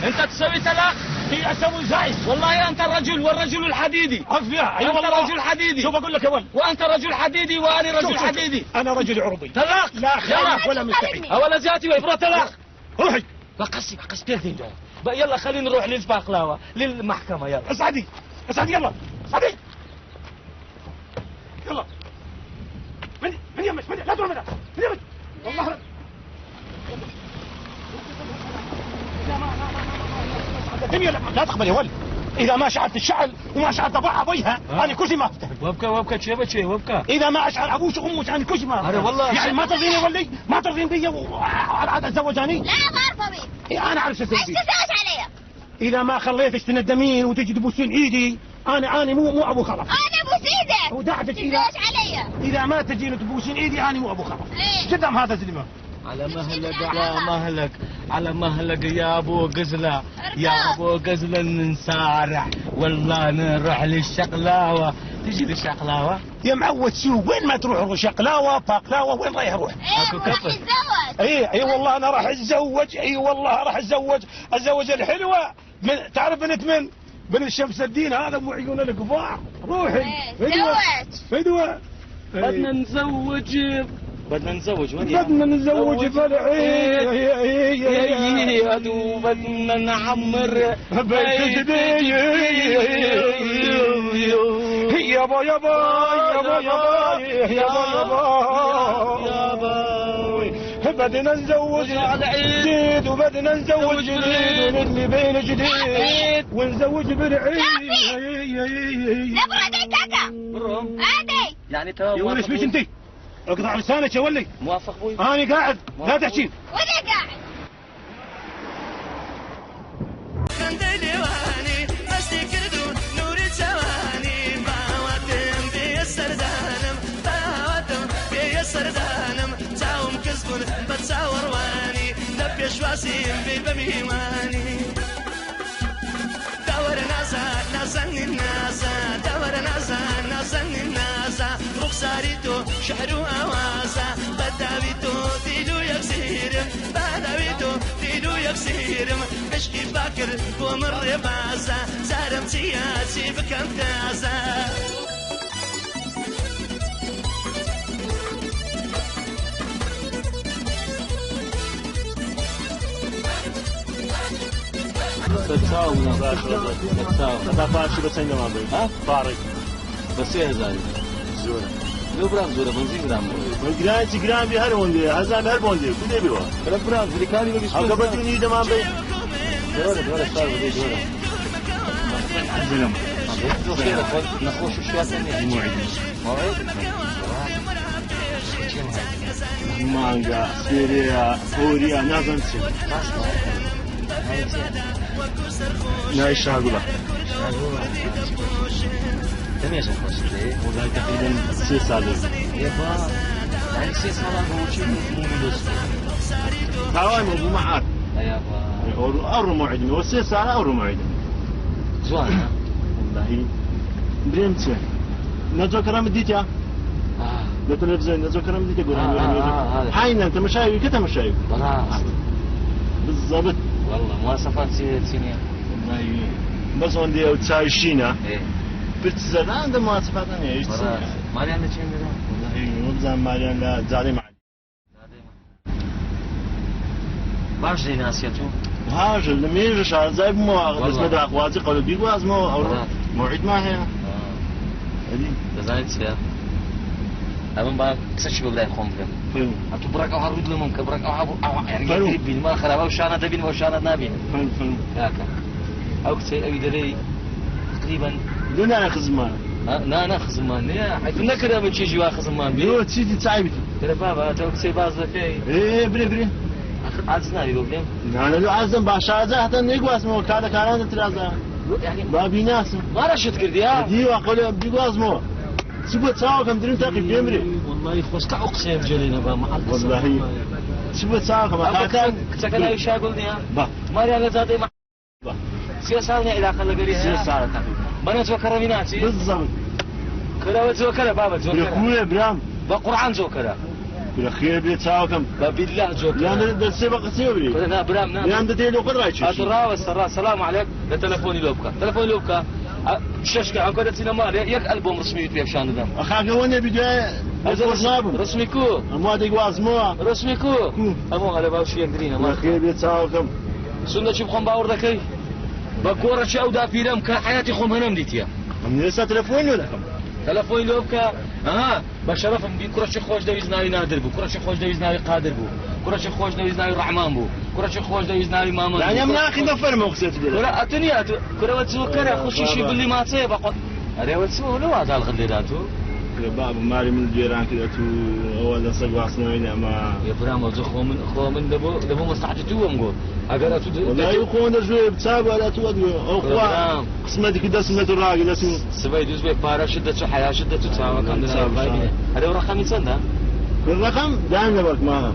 انت تسوي طلاق؟ هي اسوي زعيم. والله انت الرجل والرجل الحديدي. عفية. اي والله رجل حديدي. شوف اقول لك يا ولد. وانت رجل حديدي وانا رجل حديدي. انا رجل عربي. طلاق. لا خلاف ولا مستحيل. اولا زياتي ويبرا طلاق. روحي. بقصي بقصي بيرتين يلا خلينا نروح للبقلاوه للمحكمه. يلا اصعدي اصعدي يلا اصعدي يلا. من يمك من لا تروح منها من يمك والله. الدنيا لا تقبل يا ولد. اذا ما شعلت الشعل وما شعلت ابوها ابيها انا كل شيء ما افتهم. وابكى وابكى شيبه شي وابكى. اذا ما اشعل ابوك وامك انا كل شيء ما انا والله. يعني ما ترضين يا ولي؟ ما ترضين بي وعاد اتزوج اني؟ لا ما ارضى بيك. انا اعرف شو اسوي. ايش تتزوج علي؟ اذا ما خليتك تندمين وتجي تبوسين ايدي انا مو ابو خلف. انا ابوس ايدك. ودعتك تتزوج علي. اذا ما تجين تبوسين ايدي انا مو ابو خلف. إيه؟ قدام هذا الزلمه. على مهلك على مهلك على مهلك يا ابو قزله يا ابو قزله نسارع والله نروح للشقلاوه. تجي للشقلاوه يا معود سوق وين ما تروح روح شقلاوه باقلاوه وين رايح اروح؟ ايه راح اتزوج. اي اي والله انا راح اتزوج. اي والله راح اتزوج اتزوج الحلوه من تعرف بنت من؟ بنت شمس الدين هذا ابو عيون الكبار. روحي فدوه فدوه. بدنا نزوج بدنا نتزوج بدنا نتزوج بالعيد بدنا نعمر بيت جديد. يابا يابا يابا يابا يابا يابا بدنا نزوج جديد وبدنا نزوج جديد ونبني بين جديد ونزوج بالعيد. نبغى كاكا عادي يعني تمام. يا ولد ايش بيك انت؟ اقطع لسانك يا ولي. موافق بوي؟ انا قاعد لا تحكي. ولا قاعد. ڕوخساری تۆ شعر و ئاوازە بەداوی تۆ دیل و یەکسیرم بەداوی تۆ دیل و یەکسیرم عشقی باکر بۆ من ڕێبازە زارم چییە چی بکەم تازە. تا پارچی بە چەندەمان بی؟ پارێک بە 3000 زۆرە. لو برام زۆرە بەنزین گرام بوو. گرانچی گران بی هەر هۆندێ هەزار هەر بۆندێ کو دێ بێوە. بەرە برام زریکانی بە ئەوکە بە دوو دەمان بی. دۆرە دۆرە سار بدەی دۆرە. زلم. نەخۆش و شواتە نییە. موعد. موعد؟ مانگا سپێرەیە هۆریە نازانم چی. ناوی شاگوڵە. دەمێژە خۆشت لێ؟ وەڵای تقریبا 3 ساڵ. یەبا یعنی 3 ساڵان بۆ چی مومی دۆست؟ تاوان بوو مەعاد. یابا ئەوڕۆ موعدم ئەوە 3 ساڵە ئەوڕۆ موعدم. جوانە؟ وەڵاهی برێم چێ نەجۆ کەرەمت دیتیا؟ لە تەلەڤیزیۆن نەجۆ کەرەمت دیتە گۆرانی؟ هاینە تەمەشاوی کە تەمەشاوی؟ بەڕاست بالضبط. والله مواصفات چی نییە؟ والله بەس ئەوەندەی ئەو چاوی شینە. ئێ. پرچ زەردە ئەندە مواصفاتە نییە هیچ نییە. مالیان لە چێن دەرا؟ والله وەبزانم مالیان لە جادەی مەعلی. باش دەیناسیە تو؟ باشە لە مێژە شارەزای بوومەوە دەستمە داخوازی قەولە بیگوازمەوە ئەوڕۆ مەوعیدمان هەیە. ئەدی دەزانیت چییە؟ ئەمن با قسەکی بۆ برای خۆم بکەم. ئەتوو بڕێک ئەوها ڕووت لەمەم کە بڕێک ئەوها بوو ئەوها فەرموو. یەکتری بینمان خراپە ئەو شانە دەبینم ئەو شانە نابینم. فەرموو فەرموو. کاکە ئەو کچەی ئەوی دەرێی تقریبا لۆ نایە خزممانە؟ نا نا خزممان نییە حەیف نەکرد ئەمن چێژی وا خزممان بێ. لۆ چیتی چ عەیبتی؟ برە بابە ئەتە ئەو کچەی باس دەکەی. ئێ برێ برێ. ئاخر عاجز نابی بۆ بلێم؟ نا نا لۆ عاجزم با شارەزا هەتا نەیگوازمەوە کار لە کاران دەترازا. یعنی با بیناسم. ما ڕەشت کردی ها؟ دیوە قەولێ بیگوازمەوە. چ بۆ چاوەکەم درم تەقی پێم برێ. والله خۆزگە ئەو قسەیەم جێ لێ نەبا مع الأسف. والله چ بۆ چاوەکەم ئەو هاتان کچەکە ناوی شاگوڵ نییە؟ با. ماریان لە جادەی با. سێ ساڵ نییە علاقە لەگەری سێ هەیە؟ ساڵە تقریبا. بەنە جۆکەرەمی ناچی؟ بالضبط. کورەوە جۆکەرە بابە برێ جۆکەرە. کوێ برام؟ بە قورعان جۆکەرە. برێ خێر بێ چاوەکەم. بە بیلله جۆکەرە. یان دەستێ بە قسەوە برێ. کورە نا برام نا. یان دەتێ لۆ خۆت ڕایکێشی. ئەتوو ڕاوەستە ڕا سەلام عەلێک لە تەلەفۆنی لۆ بکە. تەلەفۆنی لۆ بکە. شەش کە ئەوکە دەچینە ماڵێ یەک ئەلبۆم ڕسمی پێ پیشان دەدەم. ئەخاکە وەنێ بیدوایە خۆش نابم. ڕسمی کو؟ ئەموا دەیگوازمەوە. ڕسمی کو؟ کو؟ ئەمۆ هەلە باوشی یەکدرینە برێ خێر بێ چاوەکەم. سندەچی بخۆم باوەڕ دەکەی؟ بە گۆڕەکی ئەو داپیرەم کە حەیاتی خۆم هەنەم دیتیە. ئەمن ئێستا تەلەفۆنی لۆ دەکەم. تەلەفۆنی لۆ بکە. ئەها بە شەرەفم بی کوڕەکی خۆش دەویست ناوی نادر بوو، کوڕەکی خۆش دەویست ناوی قادر بوو، کوڕەکی خۆش دەویست ناوی ڕەحمان بوو، کوڕەکی خۆش دەویست ناوی مامەند یعنی بوو. ئەم ناخی بەفەرمە ئەو قسەت لێ کورە ئەتو نییە ئەتو کورەوە جۆکەرە خوشیشی بابا. گولی ماچەیە بە قۆ ئەرێوە چ لۆ وازاڵغت لێدا تو؟ کورە بابا ماری من دوێران کرد ئەتوو ئەوە لەسەر گواستنەوەی نەما. یە برام ئەوجە خۆ من خۆ من دەبۆ دەبۆ مەسلحەتی تو وەم گۆ ئەگەر ئەتو والله خۆ دەژێ بچا بۆ ئەتوو ئەدوێ ئەو کورە خوا برام. قسمەتی کرد دەستم لە تو ڕاگرت ئەتوو سبەی دووز بێ پارەشت دەچوو حەیاشت دەچوو چاوەکەم دەنا چاو، بای چاو. بینێ ئەرێ ئەو ڕەقەمی چەندە؟ الرقم دایم لەبەرک ما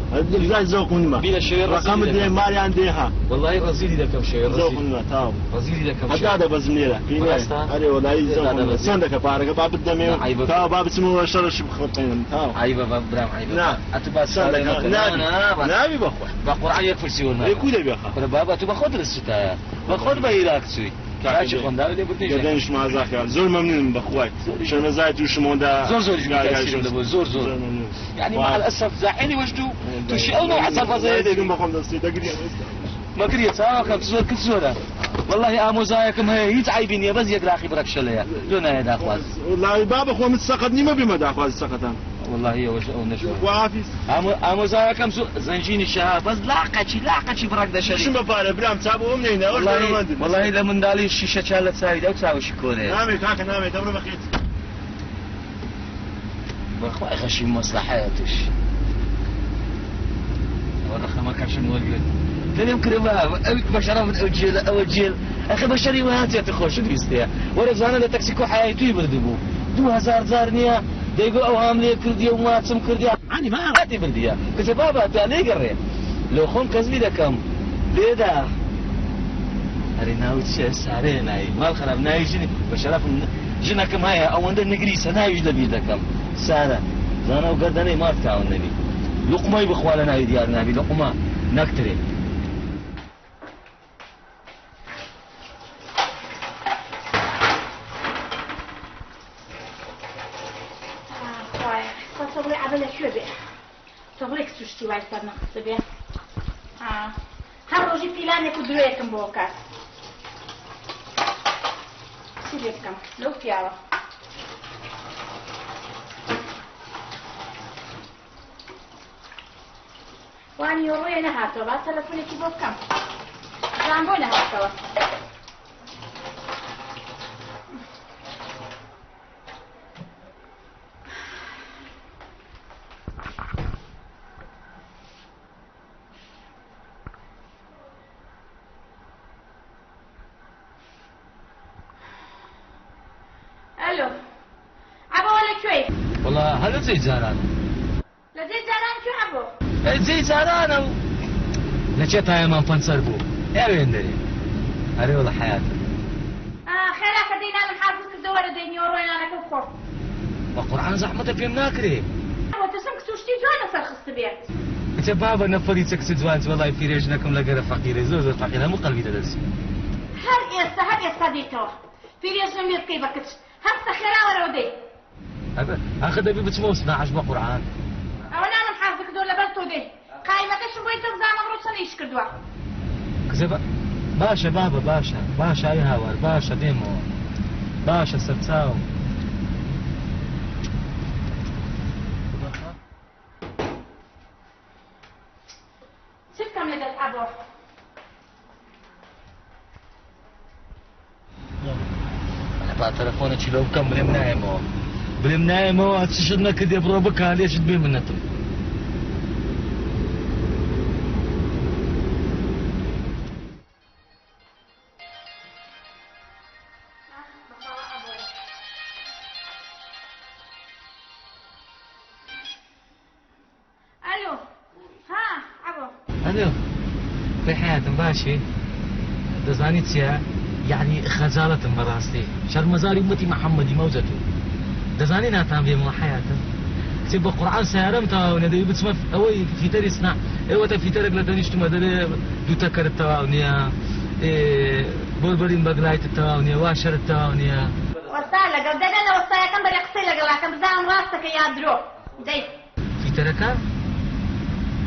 لای زەوق منمە بینە شەوێ ڕەزیلی ڕقمت دێ دەکەم. ماریان دێها والله ڕەزیلی دەکەم شەوێ زەوق ڕەزیلی منمە تاو ڕەزیلی دەکەم هەتا شەوێ دەبەزم لێرە پێی نایە. بەڕاستە؟ ئەرێ وەڵایی زەوق هەتا منمە. دەبەزی. چەند دەکە پارەکە با بدەمێ نا، عەیبە. تاو با بچمەوە شەڕەشی بخڵقێنم تاو عەیبە بە برام عەیبە نا. ئەتو باس چەند پارەی دەکە مەکە. نابی نا، نا، با- نابی بەخوا بە قورعان یەک فرسی وەرناگرم. ئێ کو دەبێ خا کورە بابا تو بە خۆت رزقتایە بە خۆت بە هیلاک چووی کاکی خۆم داوای لێبوردنیش دەکەم. گەردەنیش مازاخیان زۆر مەمنونم بەخوای شەرمەزای تووشمەوەدا زۆر زۆریش متأثرم لەبۆ زۆر زۆر يعني مع الأسف زاحيني وجدو توشي ئەو نوع سەربازەیە دەبی بەخۆم دەستی دەگریم مەگریە چاوەکەم زۆر کچ زۆرە والله ئامۆزایەکم هەیە هیچ عەیبی نییە بەس یەک لاقی بڕەکشەلەیە لۆ نایە داخواز والله بابا خۆ من سەقەت نیمە بیمە داخوازی سەقەتان والله ئەوەش ئەو نەشوە وعافیز ئامۆزایەکەم زۆر زەنجینی شەها بەس لاقەچی لاقەچی بڕەک دەشەری شم بە پارە برام چا بۆ ئەم نەینە ئەوش والله دەوڵەمەندن. والله لە منداڵی شیشە چا لە چاوی ئەو چاوشی کۆنەیە نامێ کاکە نامێ دەبڕە بەخێت بەخوای خەشی مەسلحەیەتش ئەوە ڕەقەمەکەشم وەرگرت دەرێم کرێ ئەو بەشەرەفت ئەو جێلە ئەوە جێل ئەخە بەشەری وهاتێتە خۆشت ویستەیە وەرە زانە لە تەکسیکۆ حەیای توی بردبوو 2000 جار نییە دەیگۆ ئەو هام لێ کردیە و ماچم کردیە عنی ما هاتی بردیە کچە بابا تا لێگەڕێ لۆ خۆم کەسبی دەکەم لێدا ئەرێ ناوت چیە سارەیە ناوی ماڵ خراپ ناوی ژنی بە شەرەفم ژنەکەم هەیە ئەوەندە نگریسە ناویش لەبیر دەکەم سارە زانە و گەردەنەی مارد کاون نەبی لقمەی بخوا لە ناوی دیار نابی لقمە نەکترێ خوایە ئێستا تۆ بڵێ عەبە لەکوێ بێ؟ تۆ بڵێ کچ و شتی وای سەر نەخستە بێ؟ هەر ڕۆژی پیلانێک و درۆیەکم بۆ کات. چی لێ بکەم لەو پیاوە؟ وانی ڕۆیە نەهاتەوە با تەلەفۆنێکی بۆ بکەم. جان بۆ نەهاتەوە. ئەلۆ عەبەوە لەکوێی؟ وەڵا هەر لە جێی جارانە. لە جێی جاران کوێ عەبۆ؟ ئەی جێی جارانە و لە چێ تایەمان پەنچەر بوو ئەوێن دەرێ. ئەرێ وەڵا حەیاتە. خێرا کە دەینانم حازر کردەوە وەرە دەی نیوەڕۆیانەکە بخۆ. بە قورعان زەحمەتە پێم ناکرێ. ئەوە ترسم کچ و شتی جوان لەسەر خستبێ. کچە بابە نەفەری چە کچە جوان وەڵای پیرێژنەکەم لەگەرە فەقیرە زۆر زۆر فەقیر هەموو قەلبی دەدەست. هەر ئێستا هەر ئێستا دێیتەوە پیرێژنم لێ بکەی بە کچ هەستە خێرا وەرەوە دێی. ئاخر دەبی بچمەوە سناعەش بە قورعان. ئەوە نانم حازر کردووە لەبەر تۆ دێی قایمەکەشم بۆی تۆ بزانم ئەمڕۆ چەند ئیش کردووە. کچە باشە بابە باشە باشە ئەی هاوار باشە دێمەوە باشە سەرچاوم. چ بکەم لەگەڵ ئەبۆ؟ با تەلەفۆنێکی لەو بکەم بلێم نایەمەوە بلێم نایەمەوە چشت نەکردێ بڕۆ بکە لێشت بێ منەتم. ئەلۆ ها ئەبۆ. ئەلۆ کەی حەیاتم باشی دەزانی چیە یەعنی خەجاڵەتم بەڕاستی شەرمەزاری ئومەتی محەممەدی مەوجە تو دەزانی ناتان بێمەوە حەیاتم کچێ بە قورعان سەیارەم تەواو نیە دەبی بچمە ئەوەی فیتەری سنا ئێوەتە فیتەرێک لە تەنیشتمە دەبێ دوو تەکەرت تەواو نییە بۆربەرین بەگلایتت تەواو نییە واشەرت تەواو نییە. وەستا لەگەڵ دەبێ لە وەستایەکەم بەرێ قسەی لەگەڵاکەم بزانم ڕاستەکە یا درۆ دەی. فیتەرەکە؟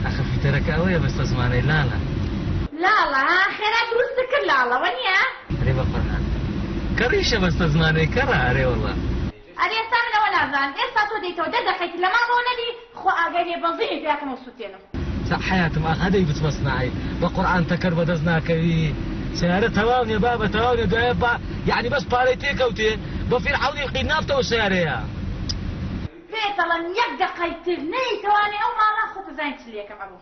ئاخر فیتەرەکە ئەوەیە بەستە زمانەی لاڵە. لاڵە ها خێرا دروستت کرد لاڵە وەنیە؟ ئەرێ بەقورعان کەڕیشە بەستە زمانەی کەڕە ئەرێ وەڵا. ئەرێ ئێستا من ئەوە نازانم ئێستا تۆ دێیتەوە دە دەقەی تر لە ماڵەوە نەبی خوا ئاگای لێ بەنزینی پێ ئەکەم و سوتێنم. سا حەیاتم ئاخ هەدەی بچمە سناعی بە قورعان تەکەر بەدەست ناکەوی سەیارە تەواو نیە بابە تەواو نیە دوایە با یەعنی بەس پارەی تێکەوتێ بە فیرعەونی قینافتەوە سەیارەیە. پێت ئەڵێم یەک دەقەی تر نەیەیتەوانێ ئەو ماڵە خۆت ئەزانی چ لێکەم ئەبوو.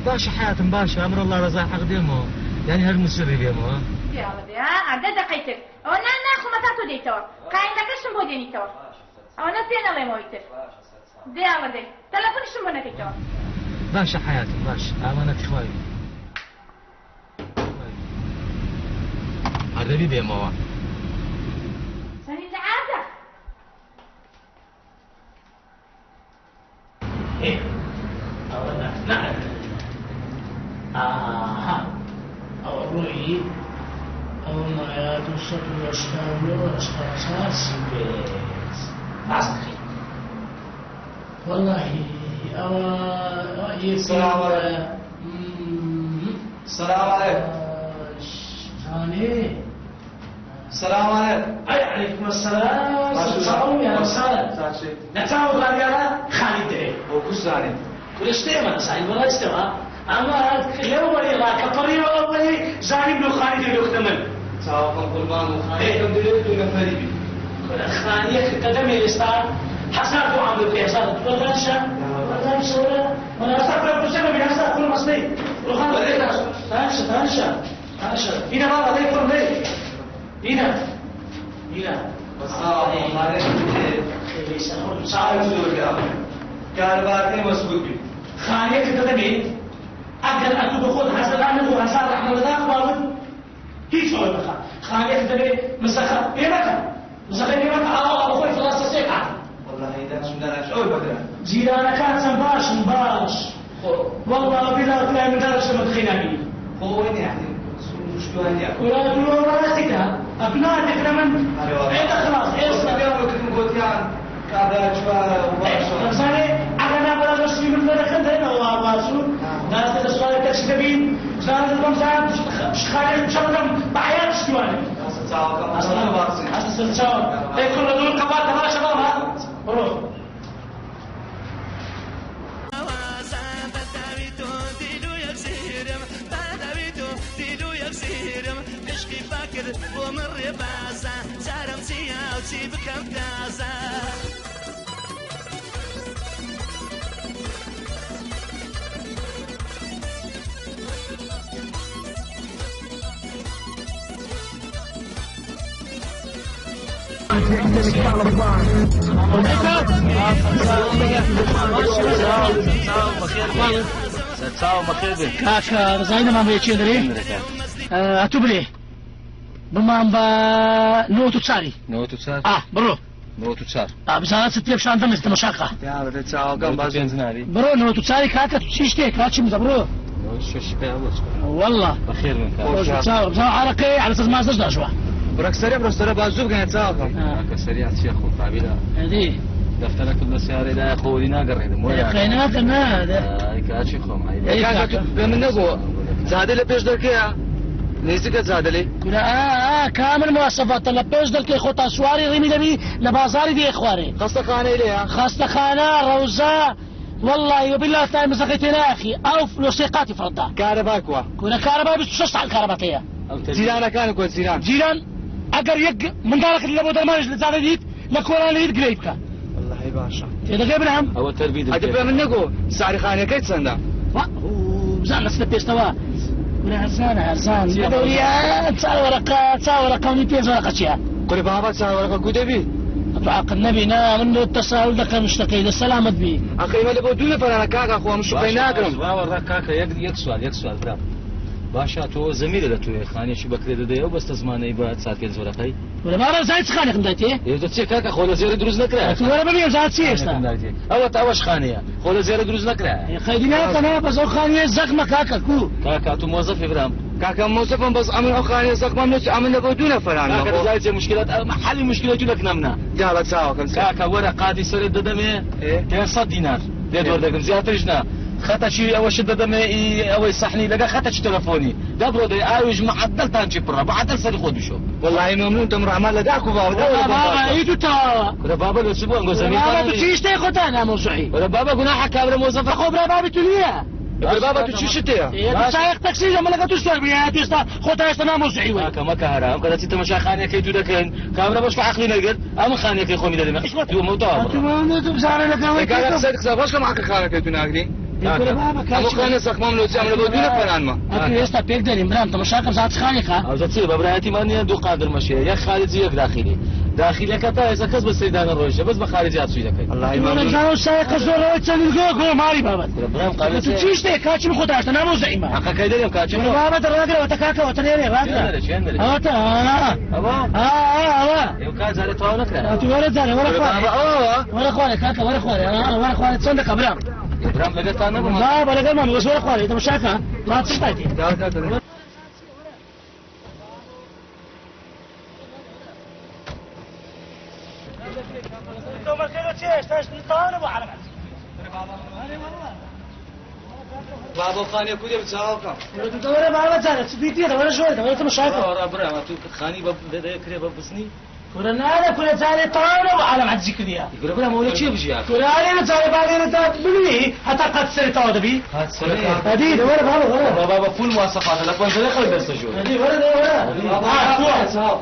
باشە حەیاتم باشە ئەمر اللە ڕەزای حەق دێمەوە یانی هەر مسری بێمەوە. پیاڵە بێ ها دە دەقەی تر ئەوە نان ناخۆم هەتا تۆ دێیتەوە قایمەکەشم بۆ دێنیتەوە ئەوەنە پێ نەڵێمەوەی تر دێیاڵە دێ تەلەفۆنیشم بۆ نەکەیتەوە. باشە حەیاتم باش ئامانەتی خوای هەر دەبی بێمەوە. چەنی لە عادە. ئێ ئەوە نەعت ئاها ئەوە ڕۆیی ئەوە مایە 289 84 35 ڕاست دەکەی واللهی ئەوە سلام علیکم سلام علیکم زانێ سلام علیکم ئەی علیکم السلام سەرچاوم یا وسهلا نەچاو غاریارە خالی دەرێ بۆ کوش زانێت کورە شتێمە نەزانی وەڵای شتێمە ئەمە لەو وەری ڕا کە پەڕیەوە ئەو وەری زانیم لۆ خانی دەرێ لۆ من چاوەکەم قوربان و خانیەکەم دەرێ دوو نەفەری بی کورە خانیەکە کە دەمێ ئێستا هەزار دوعام لۆ بکەی هەزار وەدانیشە وەدانیشە وەرە وەرە هەزار کورە کوشتە ببی هەزار کورە مەسلەی ڕوخان دانیشە دانیشە دانیشە بینە بابا دەی کوڕم دەی بینە بینە کارەباکەی مەسعود بی خانیەکە دەدەمێ ئەگەر ئەتوو بە خۆت هەزاران نەبوو هەزار ڕەحمە لە داخ باوت هیچ ئەوە بخە خانیەکە دەبێ مسەخە پێ مەکە مسەخە پێ مەکە ئاوا بە خۆی فڵاستە سێ کات والله دانشم دانش ئەوی بەدرە جیرانەکان چەند باشن باش والله بلا پلای من دارشە مەدخەی نابینی خۆ ئەوەی نییە یعنی شتوان نییە ولا درۆ ڕاستیتە ئەبنا دەکرە من ئێتە خلاص ئێستا پێیان وتم گوتیان کابرا جوانە و باشە دەزانێ ئەگەر نابەرا شوی من فەرەکەن دەنەوە باشوو داستە لە سوارە تەکسی دەبین زانت بەم زان خانێ چەڵکەم بە حیات شتوانێ چاوەکەم ئەسڵەن باسی ئەسڵ سەرچاو ئەی کوڕ لە دوور قەپاتە باشە بابا بڕۆ. بۆ من ڕێبازە چارم چییە و چی بکەم تازە. کاکە ڕزای نەمان بە یەکێ دەرێ ئەتوو بلێ بمان بە 94. 94 ئا بڕۆ. 94. بزانە چت پێ پیشان دەم تەماشاکە. یا بە چاوەکەم باش 95 نابی. بڕۆ 94 کاکە چی شتێک کاچی مزە بڕۆ. 96 پێ هەبوو. والله بەخێر بن کاکە. خۆش چاو بزانە عرقەی على اساس مازدەش داشوە. بڕەک سەرێ بڕۆ سەرە با زوو بگەنە چاوەکەم. کاکە سەریع چییە خۆ قابیلە. ئەدی دەفتەرەکەت لە سیارەی خۆری ناگەڕێنم. قەیناکە نا. ئای کاچی خۆم. ئەی کاکە تو بێ من نەگۆ زادە لە پێش دەرکەیە نزیکە زادە لێ. کورە ئا کامل مواصفاتە لە پێش دەرکەی خۆتا سواری ڕیمی دەبی لە بازاری دێ خوارێ. خەستەخانەی لێیە. خەستەخانە ڕەوزە والله وبالله تاي مزقيتي اخي او فلوسي قاتي فردا کارەبا کووە. كنا كهرباء بس شش ساعات كهرباء تيا جیرانەکان کووە جیران. جيران اگر يك من دارك اللي بو درمانج لزانه ديت لكوران ليت قريب كا والله باشە. تدقي برهم ئەوە تەربی ئەدە بێ من نەگۆ سعری خانەکەی چەندە؟ بزان لسنا بيستوا ولا هرزان هرزان دوريا تسع ورقة تسع ورقة وني بيز ورقة شيا کوری بابا چاوەڕەکە کو دەبی؟ عقل النبي نا من التساؤل دقة مشتقي للسلامة بي ئەخەیمە لە بۆ دوو نەفەرانە کاکە خۆ ئەم شوقەی ناکرم. باوەڕ کاکە یەک یەک سوال یەک سوال برام. باشە تۆ زەمیرە لە توێ خانێکی بەکرێ دەدەی ئەو بەستە زمانەی بە چار پێنج وەرەقەی. ولا ما زايد خانق مداتي ئێ چیە کاکە خۆ لە زێرە دروست نەکرا. ولا ببي زايد سيستا ئەوە تا ئەوەش خانەیە خۆ لە زێرە دروست نەکرا. خيدنا انا بس خانية زخمة كاكا كو کاکە تو مۆزەفی برام. کاکە مۆزەفم بەس ئەمن ئەو خانەیە زەخمەم نووسی ئەمن لە بۆ دوو نەفەرانە. کاکە دەزانی چێ مشکلات حەلی مشکلەتی لەکنەمنا. دیاڵە چاوەکەم. کاکە وەرە قادی سەرت دەدەمێ 500 دینار لێ وەردەگرم زیاترش نا. خەتەکی ئەوەشت دەدەمێ ئەوەی سەحنی لەگە خەتەکی تەلەفۆنی دەبڕۆ دەی ئاویش معەدەلتان چی پڕە بەعەدەل سەری خۆت بشۆ. والله ممنون تم ڕحمان لە داکو باوە بابا ايدو تا کورە بابا لە چ بوو ئەنگۆ زەمین بابا تو چیشتەی خۆتان موضوعي وەرە بابا گوناحە کابرا مۆزەفە خۆ برا بابی تو نییە کورە بابا تو چی شتەیە؟ سایق تەکسی لە مەلەکە تو سوار بووی تو ئێستا خۆتا ئێستا ناموضوعی وەی کاکە مەکە هەرا ئەم کە دەچی تەماشا خانەکەی دوو دەکەن کابرا بەش بە عەقلی نەگرت ئەم خانەکەی خۆمی دەدەمێ دوو مەوتەوە بڕە. تو بزانە لەگەڵ کاکە قسە قسە باشکەم عەقڵ خانەکەی تو ناگری؟ ئەمە خانە زەخمەم لۆ چی ئەمن لە بۆ دوو نەفەرانمە. ئەتو ئێستا پێک دەریم برام تەماشاکەم زات خانێکە ئەوجا چیە بە برایەتیمان نییە دوو قادر مەشەیە یەک خارجی یەک داخلی داخلەکە تا ئێستا کەس بە سەیدانە ڕۆیشتە بەس بە خارجی هاتووی دەکەی. والله ممنون. زانە سایقە زۆرەوەی چەند گۆ گۆ ماڵی بابەت کورە برام قابل تو چی شتێک کاچی من خۆتا ئێستا ناموضوعیمە حەقەکەی دەرێم کاچی کورە بابە ڕاگرەوە تە کاکەوە تە لێرێ ڕاگرە چێن دەرێ ئەوەتە ئەوە ئەوە ئێوە کات جارێ تەواو نەکرا. تو وەرە جارێ وەرە خوارێ بابا ئەوە وەرە خوارێ کاکە وەرە خوارێ وەرە خوارێ چەند دەقە برام برام لەگەڵتان نەبووم. بابا لەگەڵمان بەس وەرە خوارێ تەماشاکە لا چ شتایتی بابا خانەیە کو دەبی چاوەکەم. وەرە بابا جارێ چ بیتیە وەرە ژۆرە وەرە تەماشاکە وەرە برام تو خانی دەکرێ بە بزنی؟ کورە نارە کورە جارێ تەواو نەبوو عالەم عەجزی کردیە. کورە برام ئەوە لە کێ بژیا؟ کورە ئارێ جارێ بالێرە تا ببینی هەتا قەت سەری تەواو دەبی. ئەدی وەرە بابا وەرە. بابا فول مواصفاتە لە پەنجەرە خەڵک دەستە ژوور. ئەدی وەرە وەرە.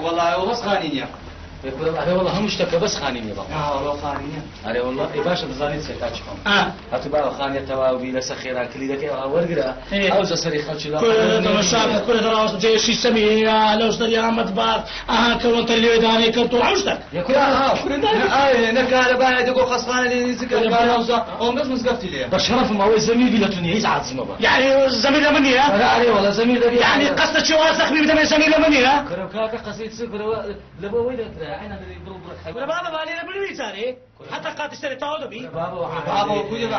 والله ئەوە بەس خانی نییە. ئەرێ والله هەموو شتەکە بەس خانی نییە بابا. والله خانی نییە. ئەرێ والله ئەی باشە دەزانیت چیە کاچی خۆم. هەتوو باوە خانیە تەواو بی لەسەر خێرا کلیلەکەی ئەوها وەرگرە ئەو سەری خەڵکی لە کورە تەماشاکە کورە دەڕاوەستە جێشی سەمیە لەو سەریا مەتباخ ئەها کەوەنتە لێ دانێ کەوتۆ ئەو شتەک. ئاێ نە کارەبایە دەگۆ خەستخانە لێ نزیکە کارەوزە ئەوم بەس مزگەفتی لێیە. بە شەرەفم ئەوەی زەمیر بی لە تو نییە هیچ عاجزمە بە. يعني زميل لە من نییە؟ ئەرێ والله زەمیر دەبی. يعني قەستە چێ وا زەخمی بدەمێ زەمیر لە من نییە؟ کورە کاکە قەسەی چ کورە لە بۆ ئەوەی دەکرا عینا دەبی بڕ بڕ کورە بابا با لێرە بنوی جارێ حتا قاتی سەری تەواو دەبی. بابا بابا کو دەبی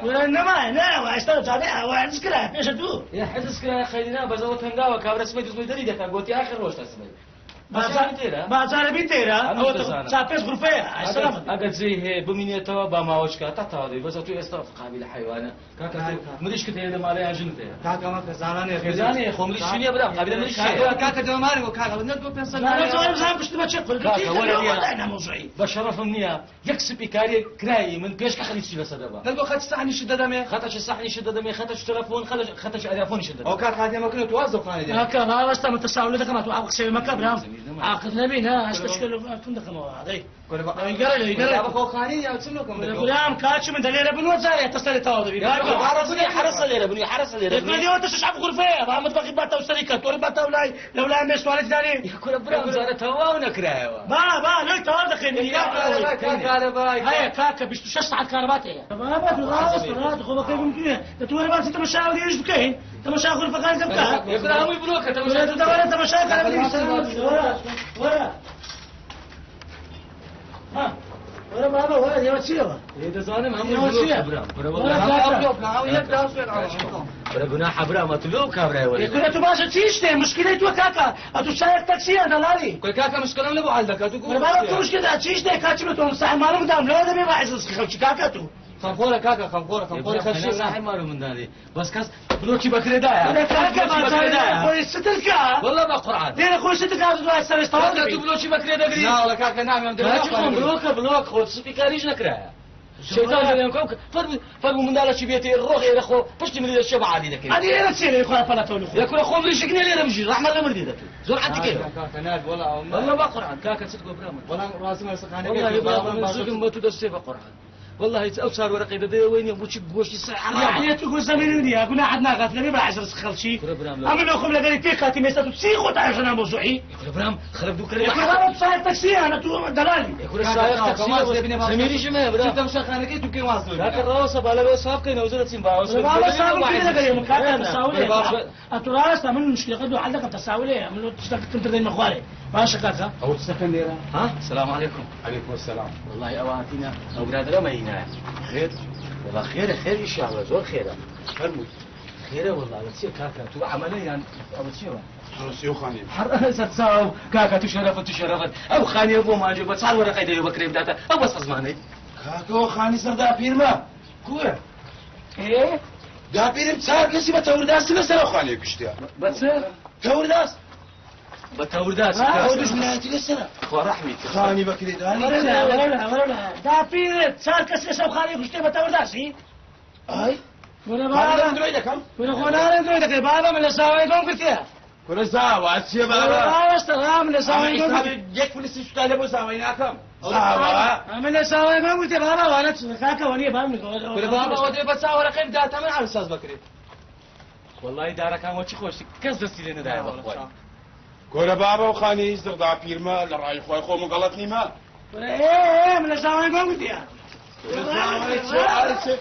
کورە نەما نا ئێستا جارێ ئەوە حجز کرا پێشە دوو. یا حجز کرا خەیری نا بەس ئەوە تەنگاوە کابرا سبەی دوزمەی دەری دەکا گۆتی ئاخر ڕۆژتە سبەی. بازارە بیتێرە ئەمە دەزانم. چا پێش غرفەیە سەلامەت. ئەگەر جێی هەیە بمینێتەوە با ماوەشکا تا تەواو دەبی بەس تۆ ئێستا قابیلە حیوانە کاکە تۆ مریشکت هەیە لە ماڵە یان ژنت هەیە؟ کاکە مەکە زانانێ خێزانێ خۆ مریشکی نییە برام قابیلە مریشک هەیە. کاکە دەمارێ بۆ کاکە نەت بۆ 500 لا زۆر بزانم پشت بە چێ قول کاکە وەرە نییە. ناموضوعی. بە شەرەفم نییە یەک سپی کاریە کرایی من پێش کە خەلیچی لەسەر دەبا. نەت بۆ خەت سەحنیشت دەدەمێ. خەتەکی سەحنیشت دەدەمێ خەتەکی تەلەفۆن خەتەکی ئەریافۆنیشت دەدەمێ. ئەو کات خاتیە مەکەنە تو واز خانە دێ. کاکە ڕاوەستا متەساولە دەکەم تو ئاو قسەی مەکە برام عاقل نەبی نا ئەشتە شکە تون دەکەمەوە ئەدەی لەوی گەڕێ لەوی گەڕێ بابا خۆ خانی یا چ لۆکەم دەکەم؟ برام کاچی من دەلێرە بنوە جارێ تەسەری تەواو دەبی. حرەسە لێرە بنوی حرەسە لێرە بنوی. لێوە تەشش عەب غرفەیە با مەتبەخی باتەوە سەری کە تۆری باتەوە لای لەولای مێشوارێت دانێ. کورە برام جارە تەواو نەکرایەوە. با با لەوی تەواو دەخێنی. کارەبای هەیە کاکە 26 ساعت کارەبات هەیە. بابا تو ڕاست ڕاست خۆ بەکەی ممکنە دەتوانێ باسی تەماشا ئەو بکەین تەماشا غرفەکانی دەبکە. یەکرا هەمووی بلۆکە تەماشا وەرە تەماشا کارەبا وەرە وەرە. وەرە بابە وەرە ئێوە چیەوە؟ ئێ دەزانم هەموو ئێوە بلۆکە چییە؟ برام برا وەرە والله کاکە. برا گوناحە برام ئەتو لۆ کابرای وەرە ئێ کورە تو باشە چی شتێ مشکلەی تۆ کاکە ئەتو سایەق تەکسیە دەڵالی کاکە مشکلم لەبۆ حل دەکات وەرە بابە تو مشکلە چی شتێ کاچی بە تۆ ساحب ماڵم دام لەوە دەبێ باعث ڕزقی خەڵکی کاکە تو خەمخۆرە کاکە خەمخۆرە خەمخۆرە خەرشی صاحب مالو من دادی بس کەس بلۆکی بەکرێدایە وەرە کاکە ماچارە خۆی ستر کە والله بە قورعان لێرە خۆی ستر کە دوای سەرش تەواو کاکە دەبی تو بلۆکی بەکرێ دەگری ناوەڵە کاکە نامێم کاچی خۆم بلۆکە بلۆک خۆ سپی کاریش نەکرایە شەیطان لەلێم کەو فەرموو منداڵەکی بێتێ ڕۆخ ئێرە خۆ پشتی ملی دەچێ بە عادی دەکەی ئەدی ئێرە چیە لێ خۆی پەلەتەوە لە خۆ یە کورە خۆم ریشک نییە لێرە بژی ڕەحمەت لە مردی دەتوو زۆر عادی کەی کاکە ناب وەڵا والله بە قورعان کاکە چت گۆ برامە وەڵام ڕازم سەخانە والله بابا من زوگم بە تو دەستێ بە قورعان والله ئەو چار وەرەقەی دەدەیەوە نییە بۆچی گۆشتی سەر عەریان يعني تو زمین نییە گوناحت ناکات لەبێ باعث ڕزقی خەڵکی کورە برام لە ئەمن لۆ خۆم لەگەری پێک هاتی مێستا تو چی خۆت عێشە موضوعی کورە برام خەرب دوو کەرێ يا کورە بابە تو سایەق تەکسیە ئەنا تو دەلالی کورە سایەق تەکسیە زەمیریشم هەیە برام چیتم شەخانەکەی تو کەی واز کاکە ڕاوەسە با لەگەڵ ساب بکەینەوە زۆر دەچین باوەسە بابا سابق كده لەگەری من کاکە تەساولێ ئەتو ڕاستە من مشکلەکە دوو حل دەکەم تەساولێ من لۆ تشتەکە کەمتر دەینمە خوارێ باشە کاکە ئەو تشتەکەن لێرە؟ ها السلام عليكم عليكم السلام. والله ئەوە هاتینە ئەو برادەرە مەهینایە خێر؟ والله خێرە خێر إن شاء الله زۆر خێرە فەرمووی. خێرە والله ئەوە چییە کاکە تو عەمەلە یان ئەوە چیەوە سێو خانێ. هەر سەرچاو کاکە تو شەرەفت تو شەرەفت ئەو خانیە بۆ ماجێ بە چار وەرەقەی دەوێ بەکرێ بداتە ئەو بەس خزمانەی کاکەوە خانی سەر داپیرمە. کوێ؟ ئێ داپیرم چار کەسی بە تەورداسی لەسەر ئەو خانەیە کوشتیە. بە چ تەورداس؟ بە تەورداس ئەو دوژمنایەتی لەسەرە. خوا ڕەحمی کرد. خانی بەکرێدانی. وەرە وەرە وەرە داپیرت چار کەس لەسەر خانەی کوشتێ بە تەورداسی ئای وەرە خانی بابە لەم درۆی دەکەم؟ وەرە خۆ نارێن درۆی دەکەی بابە من لە ساوای گۆم گرتیە کورە زاوا چییە بابە؟ ڕاوەستە ڕا من لە ئەمە ساوای گۆم حیسابی گرتیە یەک فلسی سوتای لە بۆ زاوای ناکەم. زاوا؟ من لە ساوای گۆم گرتیە بابە وانە کاکە وە نییە بابم کورە بابا ئەوە دەبێ بە چاو وەرەقەی بداتە من عەرز ساز بکرێت والله دارەکان وەچی خۆشی کەس دەستی لێ نەدایە بەخوای کورە بابە و خانی زڕ داپیرمە لە ڕای خۆی خۆم و گەڵەت نیمە. ئێ من لە ساوای گۆم گرتیە زاوای چێ ئاری چێ؟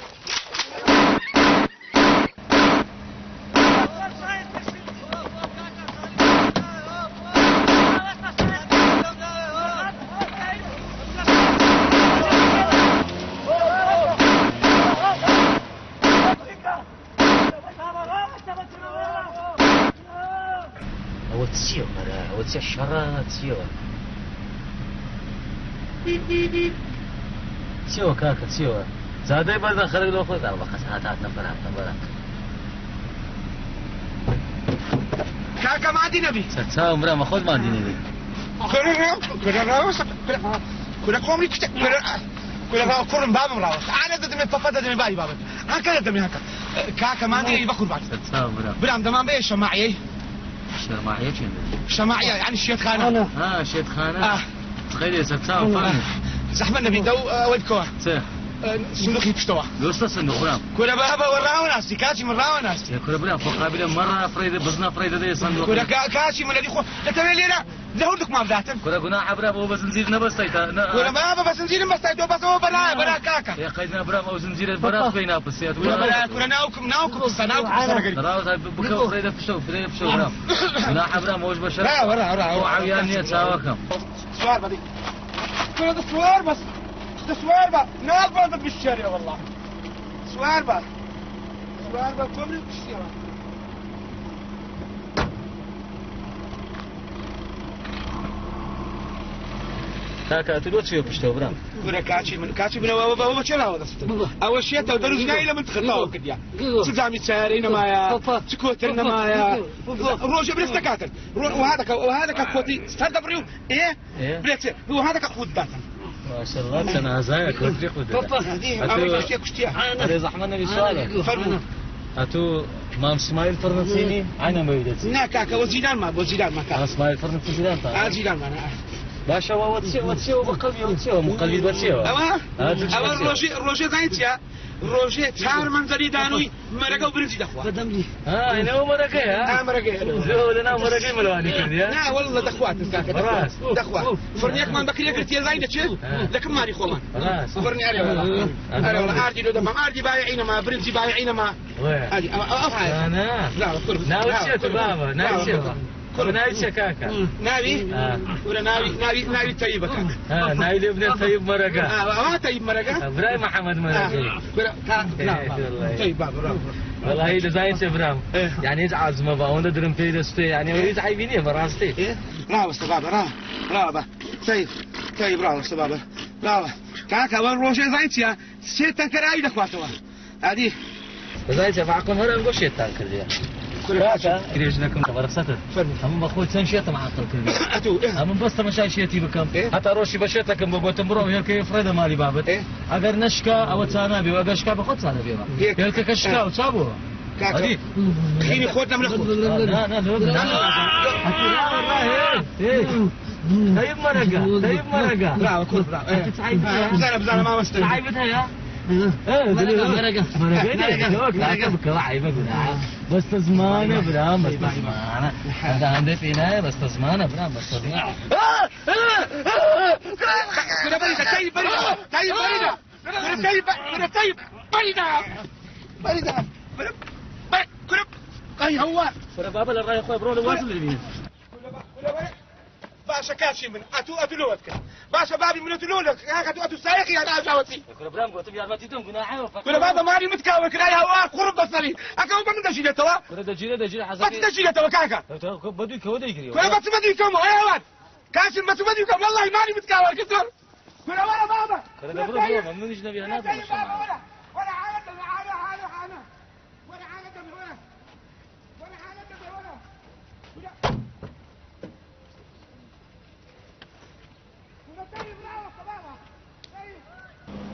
ئەوە چییە مەرە ئەوە چیە شەڕە چیەوە چیەوە کاکە چیەوە زادەی بەردە خەرک لۆ خۆی بە قەس هات هات نەفەر هات نەفەر کاکە مادی نەبی سەرچاوم برا مە خۆت مادی نەبی کورە ڕاوەستە کورە قۆمری کچە کورە کورە ڕاو کوڕم بابم ڕاوەستە ئانە دەدەمێ پەپە دەدەمێ باری بابم هەکە دەدەمێ هەکە کاکە مادی نەبی بەقوربان سەرچاو برا برام دەمان بێ شەماعیەی شەرماعیە چێن شەماعیە یعنی شێتخانە ها شێتخانە آه. خەیرێ سەرچاوم فەرموو زەحمەت نەبی دەو ئەوەی بکەوە چ سندوقی پشتەوە دۆستە سندوق برام کورە بابە وە ڕاوە ناسی کاچی من ڕاوە ناسی يا کورە برام خۆ قابلە مەڕە فڕێدە بزنە فڕێدە دەیە سندوق کورە کاچی من لەدی خۆ دەتەوێ لێرە لە هەردووکمان بداتن کورە گوناحە برا بۆ بە زنجیر نەبەستیتە کورە بابە بە زنجیرم بەستای تۆ بەسەوە بەرایە بەرا کاکە يا قەیدنا برام ئەو زنجیرە بەرا خوێی ناپسیات کورە بەرا کورە ناوکم ناوکم پسە ناوکم پسە لەگەری ڕاوە بکە فڕێدە پشەو فرێدە پشەو برام گوناحە برام ئەوش بەشەر ڕا ڕا ڕا ئەو عەویان نییە چاوەکەم سوار بەدی کورە دە سوار بەس دە سوار بە ناڵبەندە بشێرێ والله سوار بە سوار بە کۆمری بشێرە کاکە تو لۆ چیە پشتەوە برام کورە کاچی من کاچی من ئەوە بە چێ لاوە دەستن ئەوە شێتە دەروژنایی لە من تخلاوە کردیا چ جامی چارەی نەمایە چ کۆتر نەمایە ڕۆژێ برێست دەکاتن وهذا کە کۆتی سەر دەبڕی و ئێ برێت وهذا کە قوت داتن ما شاء الله چەند ئازایە کۆتری قوت ئەوە شتێ کوشتیە ئەرێ زەحمەت نەبی سوالە فەرموو ئەتو مام سمایل فەرنسینی عینەم بەوی دەچی نا کاکە وە جیرانمان بۆ جیرانمان کاکە سمایل فەرنسی جیرانتان ئا جیرانمان باشە وە چیەوە چیەوە بە قەلبیەوە چیەوە مقەلبیت بە چیەوە ئەوە ئەوە ڕۆژێ ڕۆژێ زانی چیە ڕۆژێ چار مەنزەری دانووی مەرەکە و برنجی دەخوا ها ئەینەوە مەرەکەیە ئا مەرەکەیە لەناو مەرەکەی مەلوانی کردیە نا والله دەخوات کاکە دەخوا فڕنیەکمان بەکرێ گرتیە زانی دەچێت لەکەم ماری خۆمان فڕنی ئەرێ والله ئەرێ والله ئاردی لۆ دەمام ئاردی بایعینەما برنجی بایعینەما ئەدی ئەو نا لا ناوت چیە تو بابە ناوت چیە ناوی چیە کاکە؟ ناوی؟ ورە ناوی ناوی ناوی تەیبە کاکە. ناوی لێ بنێ تەیب مەرەگە. ئەوە تەیب مەرەگە؟ برای محەممەد مەرەگەی. تەیب بابە والله دەزانی چێ برام یعنی هیچ عازمە بە ئەوەندە درم پێی دەستێ یعنی ئەوە هیچ عەیبی نییە بەڕاستی. ڕاوەستە بابە ڕاوە ڕاوە بە تەیب تەیب ڕاوەستە بابە ڕاوە کاکە ئەوە ڕۆژێ زانی چییە سێ تەنکەر ئاوی دەخواتەوە ئادی دەزانی چێ بە عەقڵم هەر ئەنگۆ شێتتان کردیە. کاکە درێژ نەکەم بەڕەخسەتت هەموو بە خۆی چەند شێتم عەقڵ کردی هەموو بەس تەمەشای شێتی بکەم هەتا ڕۆژی بە شێتەکەم بۆ گوتم بڕۆ هێلکەی فڕێدە ماڵی بابت ئەگەر نەشکا ئەوە چا نابێ و ئەگەر شکا بە خۆت چا نەبێەوە هێلکەکە شکا و چا بووە کاکە خینی خۆت لەم لە خۆت. نا نا طيب مرقة طيب مرقة براوە کورد براوە بزانە بزانە مامۆستا عيبت هيا مرقة مرقة عيبة بس تزمانة برام بس تزمانة هذا عندي فينا بس تزمانة برام بس تزمانة. كنا بريدة طيب بريدة طيب بريدة كنا طيب كنا طيب بريدة بريدة كنا أي هو كنا بابا للراي خوي برو لوازم اللي باشا کاشی من ئەتوو ئەتو لۆت کرد باشە بابی من ئەتو لۆ ئەتو ئەتو سایەقی یان ئاژاوەتی کورە برام گوتم یارمەتی دەم گوناحەوە کورە بابە ماری متکاوە کرای هەوار قوڕم بەسەری ئەکە بە من دەژیرێتەوە کورە دەگیرێ دەگیرێ بەچ دەژیرێتەوە کاکە بەدووی کەوە دەیگری کورە بەچ بەدووی کەمەوە ئەی هەوار کاشم بەچ بەدووی کەم وەڵڵاهی ماری متکاوە کردۆ کورە وەرە بابە کورە دەبڕۆ بڕۆ منیش نەبی نادەم وەرە عانە دەم عانە عانە عانە وەرە عانە دەم وەرە وەرە عانە دەم وەرە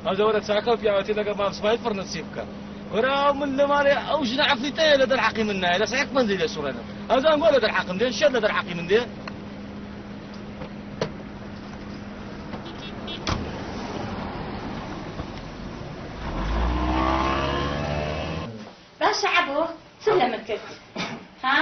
ئەو وەرە چاکە و پیاوەتی لەگەڵ مام سمایل پڕ نەسیب بکە وەرە من لە ماڵێ ئەو ژنە عەفریتەیە لە دەرحەقی من نایە لە سەیەک منزی لێ سوڕێنم ئەوزان گۆ لە دەرحەقم دێن شێر لە دەرحەقی من دێ. باشە عەبۆ چ لە من کرد ها؟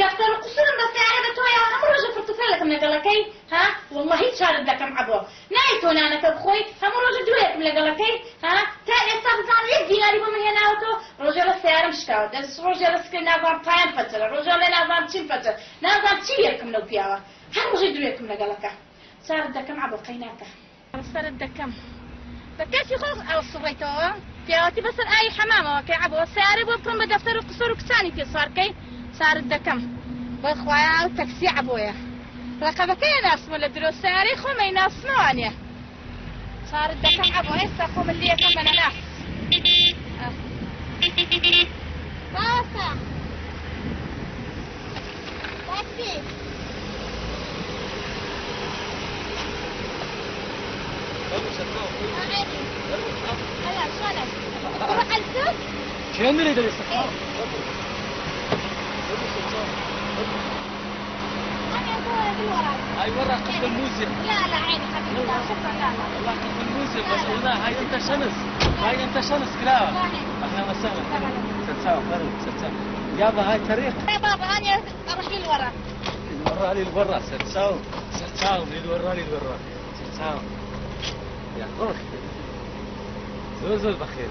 دەفتەر و قوسورم بە سیارە بە تۆیە هەموو ڕۆژە فرتوفێلەکەم لەگەڵەکەی ها؟ واللهی چارت دەکەم عەبۆ نای تۆ نانەکە بخۆی هەموو ڕۆژە دوێکم لەگەڵەکەی ها؟ تا ئێستا بزانم یەک دیناری بۆ من هێناوەتەوە ڕۆژێ لە سیارم شکاوە دەست ڕۆژێ لە سکرێ نازانم پایان پەچەرە ڕۆژێ لە نازانم چیم پەچەر نازانم چی یەکم لەو پیاوە هەر ڕۆژێ دوێکم لەگەڵەکە چارت دەکەم عەبۆ قەیناکە سەرت دەکەم بە کەسی خۆ ئەو سوڕیتەوە پیاوەتی بەسەر ئاوی حەمامەوە کەی عەبۆ سیارە بۆ بکەم بە دەفتەر و قوسور و کچانی پێ سوارکەی چارت دەکەم بۆی خوایە ئەو تەکسی عەبۆیە ڕەقەبەکەیە ناسمە لە درۆ سیارەی خۆمەی ناسمەوانیە چارت دەکەم عەبۆ ئێستا خۆ من لێکەم بە نەناس. باشە تاکسی هلا شلونك؟ تروح على السوق؟ شلون نريد انا ادور بالوراء. هاي ورا قصد الموزم. لا لا عيني حبيبي لا شكرا لا لا. والله قصد الموزم بس هنا هاي انت شمس هاي انت شمس كلا. اهلا وسهلا. ستساو ستساو يابا هاي طريق. يا بابا انا اروح للورا. للورا للورا ستساو ستساو للورا للورا ستساو يا خوخ زور زور بخير.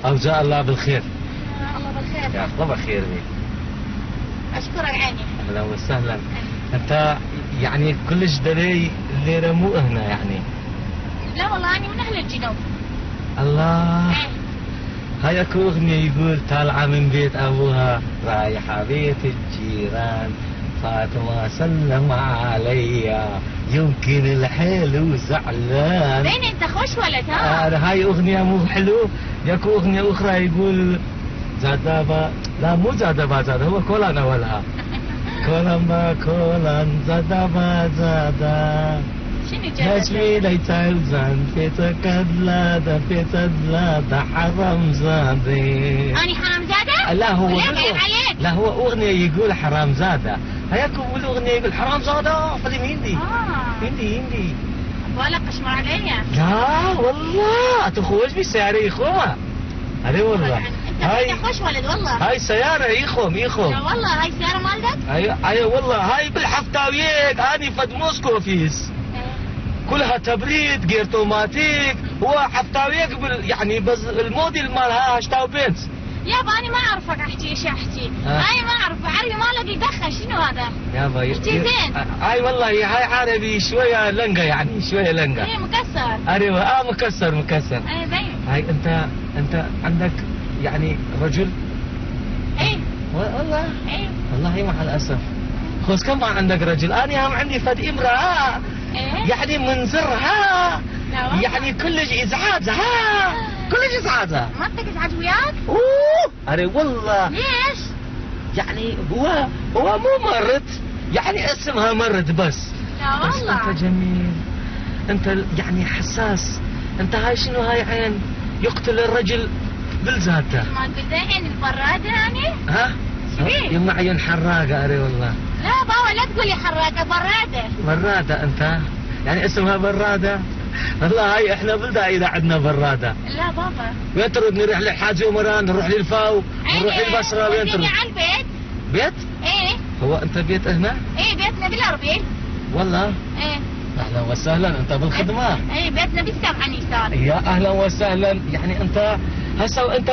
أو جاء الله بالخير. الله بالخير. يا الله بخير بي. أشكرك عيني. أهلا وسهلا. أنت يعني كلش دلي اللي مو هنا يعني. لا والله أنا من أهل الجنوب. الله. هاي اكو أغنية يقول طالعة من بيت أبوها رايحة بيت الجيران فاطمة سلم عليا يمكن الحلو زعلان. زين انت خوش ولد ها؟ هاي اغنية مو حلو، ياكو اغنية اخرى يقول زادابا لا مو زادابا زاد هو كولان اولها كولان با كولان زادابا زادا شنو حرام زادة. أنا حرام زادة؟ لا هو لا هو أغنية يقول حرام زادة، هياكو الأغنية يقول حرام زادة فيلم هندي. هندي هندي. ولا قشمر عليا. لا والله تخوش بسعري خوة. هذا والله. انت هاي خوش ولد والله. هاي سيارة يخوم يخوم. لا والله هاي سيارة مالتك؟ ايوه ايوه والله هاي بالحفتاويك اني فد موسكوفيس. كلها تبريد جير توماتيك هو حفتاويك يعني بس الموديل مالها هاشتاو بنز. يابا أنا ما أعرفك أحكي إيش أحكي. أنا ما أعرف عربي مالك يدخل شنو هذا؟ يابا احكي زين. هاي والله هاي عربي شوية لنقة يعني شوية لنقة. إيه مكسر. ايوه مكسر مكسر. إيه بين. هاي أنت عندك يعني رجل؟ إيه والله. إيه والله مع الأسف. خوز كم ما عندك رجل؟ أنا هم عندي فد امرأة. إيه؟ يعني منظرها يعني كلش ازعاجها كلش ازعاجها. ما تزعج وياك؟ اوه اري والله. ليش؟ يعني هو مو مرت يعني اسمها مرت بس. لا والله. بس انت جميل انت يعني حساس انت هاي شنو هاي عين يقتل الرجل بالذاته. ما قلت عين البرادة يعني؟ ها؟ شبيه؟ يما عين حراقة اري والله. لا بابا لا تقولي حراقة برادة. برادة انت؟ يعني اسمها برادة؟ والله هاي احنا بالدائرة عندنا برادة. لا بابا. وين ترد نروح للحاج عمران نروح للفاو نروح للبصرة وين ترد؟ على البيت. بيت؟ ايه. هو انت بيت هنا؟ ايه بيتنا بالاربيل. والله؟ ايه. اهلا وسهلا انت بالخدمة. ايه بيتنا بالسبعة نيسان. يا اهلا وسهلا يعني انت هسه انت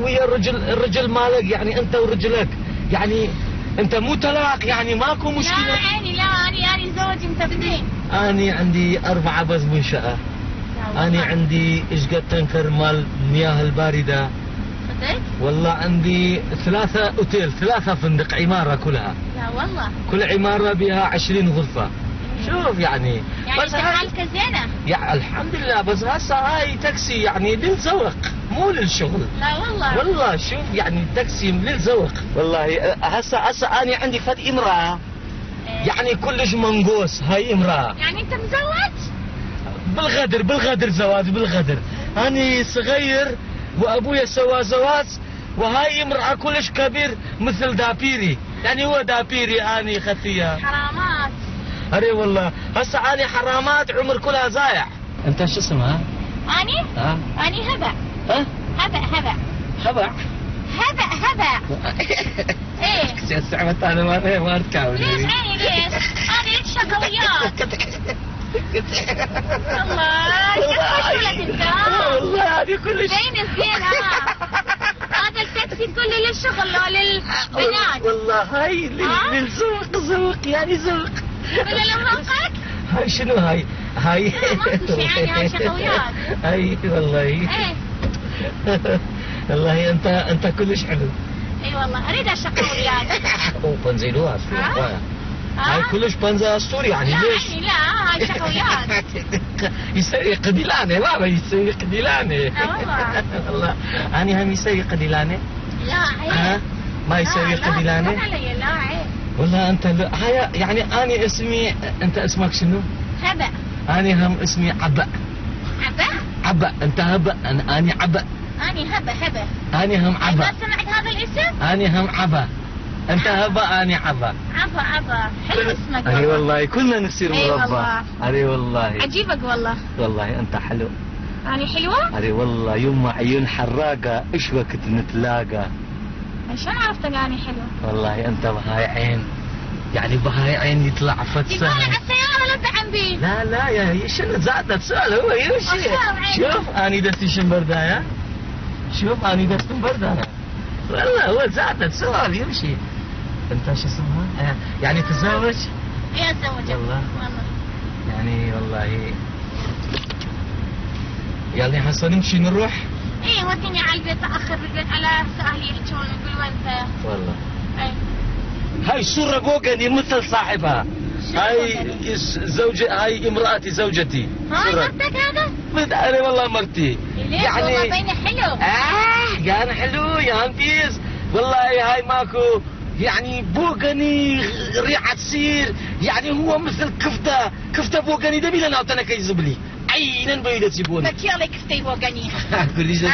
ويا الرجل مالك يعني انت ورجلك يعني انت مو طلاق يعني ماكو مشكلة. لا عيني لا انا زوجي مثبتين. انا عندي 4 بس منشأة. انا عندي ايش قد تنكر مال مياه الباردة. صدق؟ والله عندي 3 اوتيل 3 فندق عمارة كلها. لا والله. كل عمارة بها 20 غرفة. شوف يعني بس حالك زينة. يا الحمد لله بس هسه هاي تاكسي يعني للذوق مو للشغل. لا والله. والله شوف يعني تاكسي للذوق. والله هسه انا عندي فد امرأة يعني كلش منقوص هاي امرأة. يعني انت مزوج؟ بالغدر بالغدر زواج بالغدر. أنا صغير وابويا سوى زواج وهاي امرأة كلش كبير مثل دابيري يعني هو دابيري اني خفية. حرامات. اري والله هسه اني حرامات عمر كلها زايع. انت شو اسمها؟ اني؟ ها؟ اني هبع. ها؟ هبع هبع. هبع؟ هبع هبع. ايه. استعملت انا ما اركب. ليش عيني ليش؟ انا ليش شقويات؟ الله شو ولد انت؟ والله هذه كلش زين الزين. هذا التاكسي كله للشغل لو للبنات. والله هاي للذوق ذوق يعني ذوق. ولا لذوقك؟ هاي شنو هاي؟ هاي ماكو شيء يعني هاي شقويات. اي والله. ايه والله انت كلش حلو. اي والله اريد الشقويات. وبنزيلوها هاي كلش بنزا اسطوري يعني. لا ليش؟ لا هاي شقويات. يسوي قديلانه بابا يسوي قديلانه. لا والله. والله انا هم يسوي قديلانه؟ لا عيب. ما يسوي قديلانه؟ لا عيب. والله انت هاي يعني انا اسمي انت اسمك شنو؟ هبع. انا هم اسمي عبأ. عبأ؟ عبأ انت هبأ انا عبأ. اني هبة هبة. انا هم عبأ. ما سمعت هذا الاسم؟ انا هم عبأ. انت هبة اني عبأ. عبا عبا حلو اسمك. اي والله كلنا نصير مربى. اي والله عجيبك والله. والله انت حلو. اني حلوة؟ اي والله يما عيون حراقة ايش وقت نتلاقى. شلون عرفت اني حلوة؟ والله انت بهاي عين يعني بهاي عين يطلع فت سهل. على السيارة لا تدعم بي. لا لا يا شنو زعتنا سؤال هو يمشي. شوف اني دستي شنبردايا. شوف اني دستي بردايا. والله هو زعتنا سؤال يمشي. انت شو اسمها؟ يعني تزوج؟ ايه اتزوج. والله يعني والله يعني هسه نمشي نروح؟ ايه وديني على البيت اخر بالبيت على اهلي يحجون يقولوا وين والله. ايه هاي صورة بوغني مثل صاحبها. هاي زوجة هاي امرأتي زوجتي. هاي مرتك هذا؟ انا والله مرتي. ليش يعني والله بينه حلو. يعني حلو يا بيز والله هاي ماكو يعني بوغني ريحة تصير يعني هو مثل كفتة كفتة بوغني دبي لنا تنك يزبلي عينا بيدة تسيبوني. بكيالي كفتة بوغني. كل شيء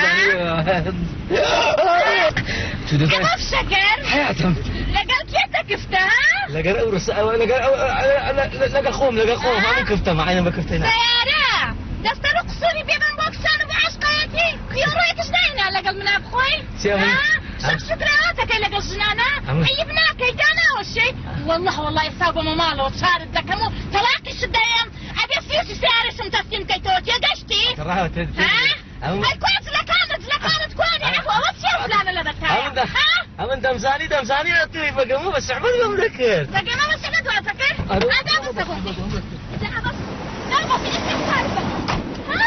كيف شكر؟ حياتهم. لقى كيتا كفتة ها؟ لقى أورس لقى خوم لقى خوم ما من كفتة معنا ما كفتة. سيارة دفتر قصوري بيبان بوكسان وبعشقيتي يا ريت شنينا لقى من أبخوي. شەق شکراواتەکەی لەگەڵ ژنانە عیب ناکەی داناوەشێ والله والله ئێستا بۆمە ماڵەوە چارت دەکەم و تەلاقیشت دەیەم ئەبێ سویچی سەیارەشم تەسلیم کەیتەوە تێگەشتی ئەی کوا جلەکانت جلەکانت کوانێ عەبۆ ئەوە چیە فلانە لەبەرتایە ها ئەمن دەمزانی دەمزانی ئەتوی بەگەمە بە سعبەت بەم دەکرد بەگەمە بە سعبەت واتەکرد ئا بەسە بۆ جا بەس ئێستا چارت دەکەم ها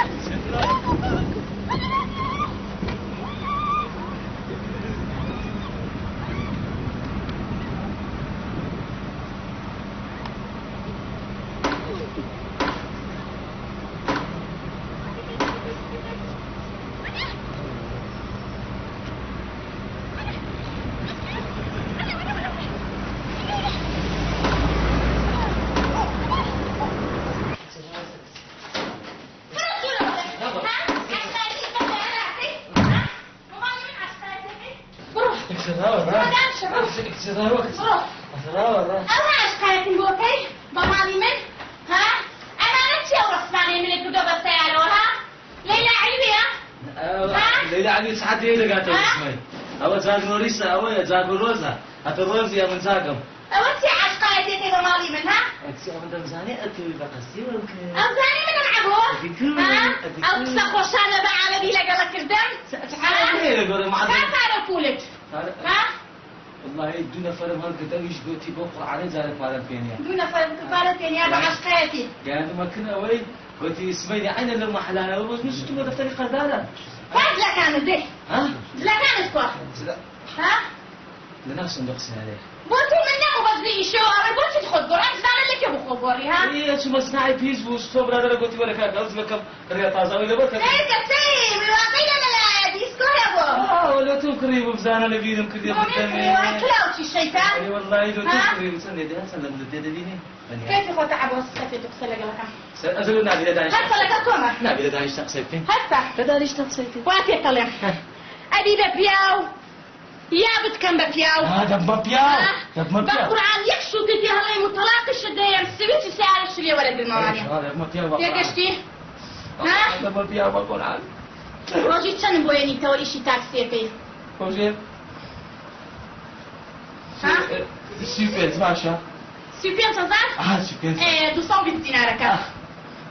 ئەو عاشقایەتیم بۆ کەی بە ماڵی من ها ئەمانە چیە ئەو ڕەسمانەی منت کردوە بە سەیارەوە ها لەیلا عەلویە ها لەیلا عەلوی سەعات دەیە دەگاتەوە ڕسمەی ئەوە جاک نۆریسە ئەوەیە جاک ڕۆزە ئەتە ڕۆزیە من جاکم ئەوە چیە عاشقایەتیەکەی بە ماڵی من ها ئەکچێ ئەمن دەمزانی ئەتوی بە قەستی وەم کرد ئەوزانی منم عەبۆ ها ئەو قسە خۆشانە بە عەرەبی لەگەڵە کردم ها کا پارە و پولت ها وەڵاهی دوو نەفەرم هەڵگرت ئەویش گۆتی بۆ قورعانێ جارێ پارەم پێ نیە. دوو نەفەرم کرد پارەت پێ نیە بە عەشقایەتی. گەیاندمە کن ئەوەی گۆتی سبەینێ عەینەن لەو مەحەلانە بۆ من سوتومە دەفتەری قەردارە. کوا جلەکانت دەی ها؟ جلەکانت کوا؟ جلە ها؟ لە ناو سندوق سیارەیە. بۆ تۆ من نەبوو بەس بێ ئیشەوە ئەڕۆی بۆچیت خۆت گۆڕی ئەم جلانە لە کوێ بوو خۆ گۆڕی ها؟ ئێ چوومە سناعی پیس بوو سوتۆ برادەرە گۆتی وەرە کاکە ئەو جلەکەم ڕێ تازە ئەوەی لەبەر کە. سەیرکە سەیر میواقەی لە مەلایە دیسکۆ هەبوو. ئا لۆ تۆم کڕیبوو بزانە لە بیرم کردیە بۆ من بتدەمێ. کڕیوە ئەی کلاو چی شەیتان ئەرێ وەڵڵاهی لۆ تۆم ها؟ کڕیبوو چەندێ دێ هەر چەند لە ملت دێ دەبینی بەنیاز. کەیفی خۆتە عەبۆس سەفێت و قسە لەگەڵەکەم. سەر ئەجە لۆ نابی لە دانیشتن هەستە لەگەڵ تۆمە. نابی لە دانیشتن قسەی بکەین. هەستە. لە دانیشتن قسەی بکەین. وا پێتەڵێم ئەبی بە پیاو یا بتکەم بە پیاو. ها دەبمە پیاو دەبمە بە پیاو. قورعان یەک شووتت پێ هەڵێم و تەڵاقیشت دەیەم سویچی سەیارەشت لێ وەرەگرمەوانێ. دەبمە پیاو بە قورعان. تێگەشتی؟ ها؟ دەبمە پیاو بە قورعان. ڕۆژی چەندم بۆ یەنیتەوە ئیشی تاکسیەکەی؟ ڕۆژێ ها؟ 35 باشە. 35 هەزار؟ ئەها 35. ئێ 220 دینارەکە.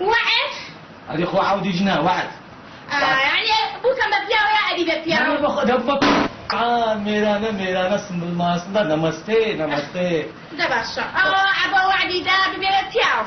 وەعد؟ ئەرێ خۆ عەودی ژنە وەعد. یعنی بووکەم بە پیاو یا ئەبی بە پیاو؟ بە خۆ دەبمە قورعان مێرانە مێرانە سمبل ماسندا نەمەستێ نەمەستێ. دە باشە ئەوە عەبۆ وەعدی دا ببێ بە پیاو.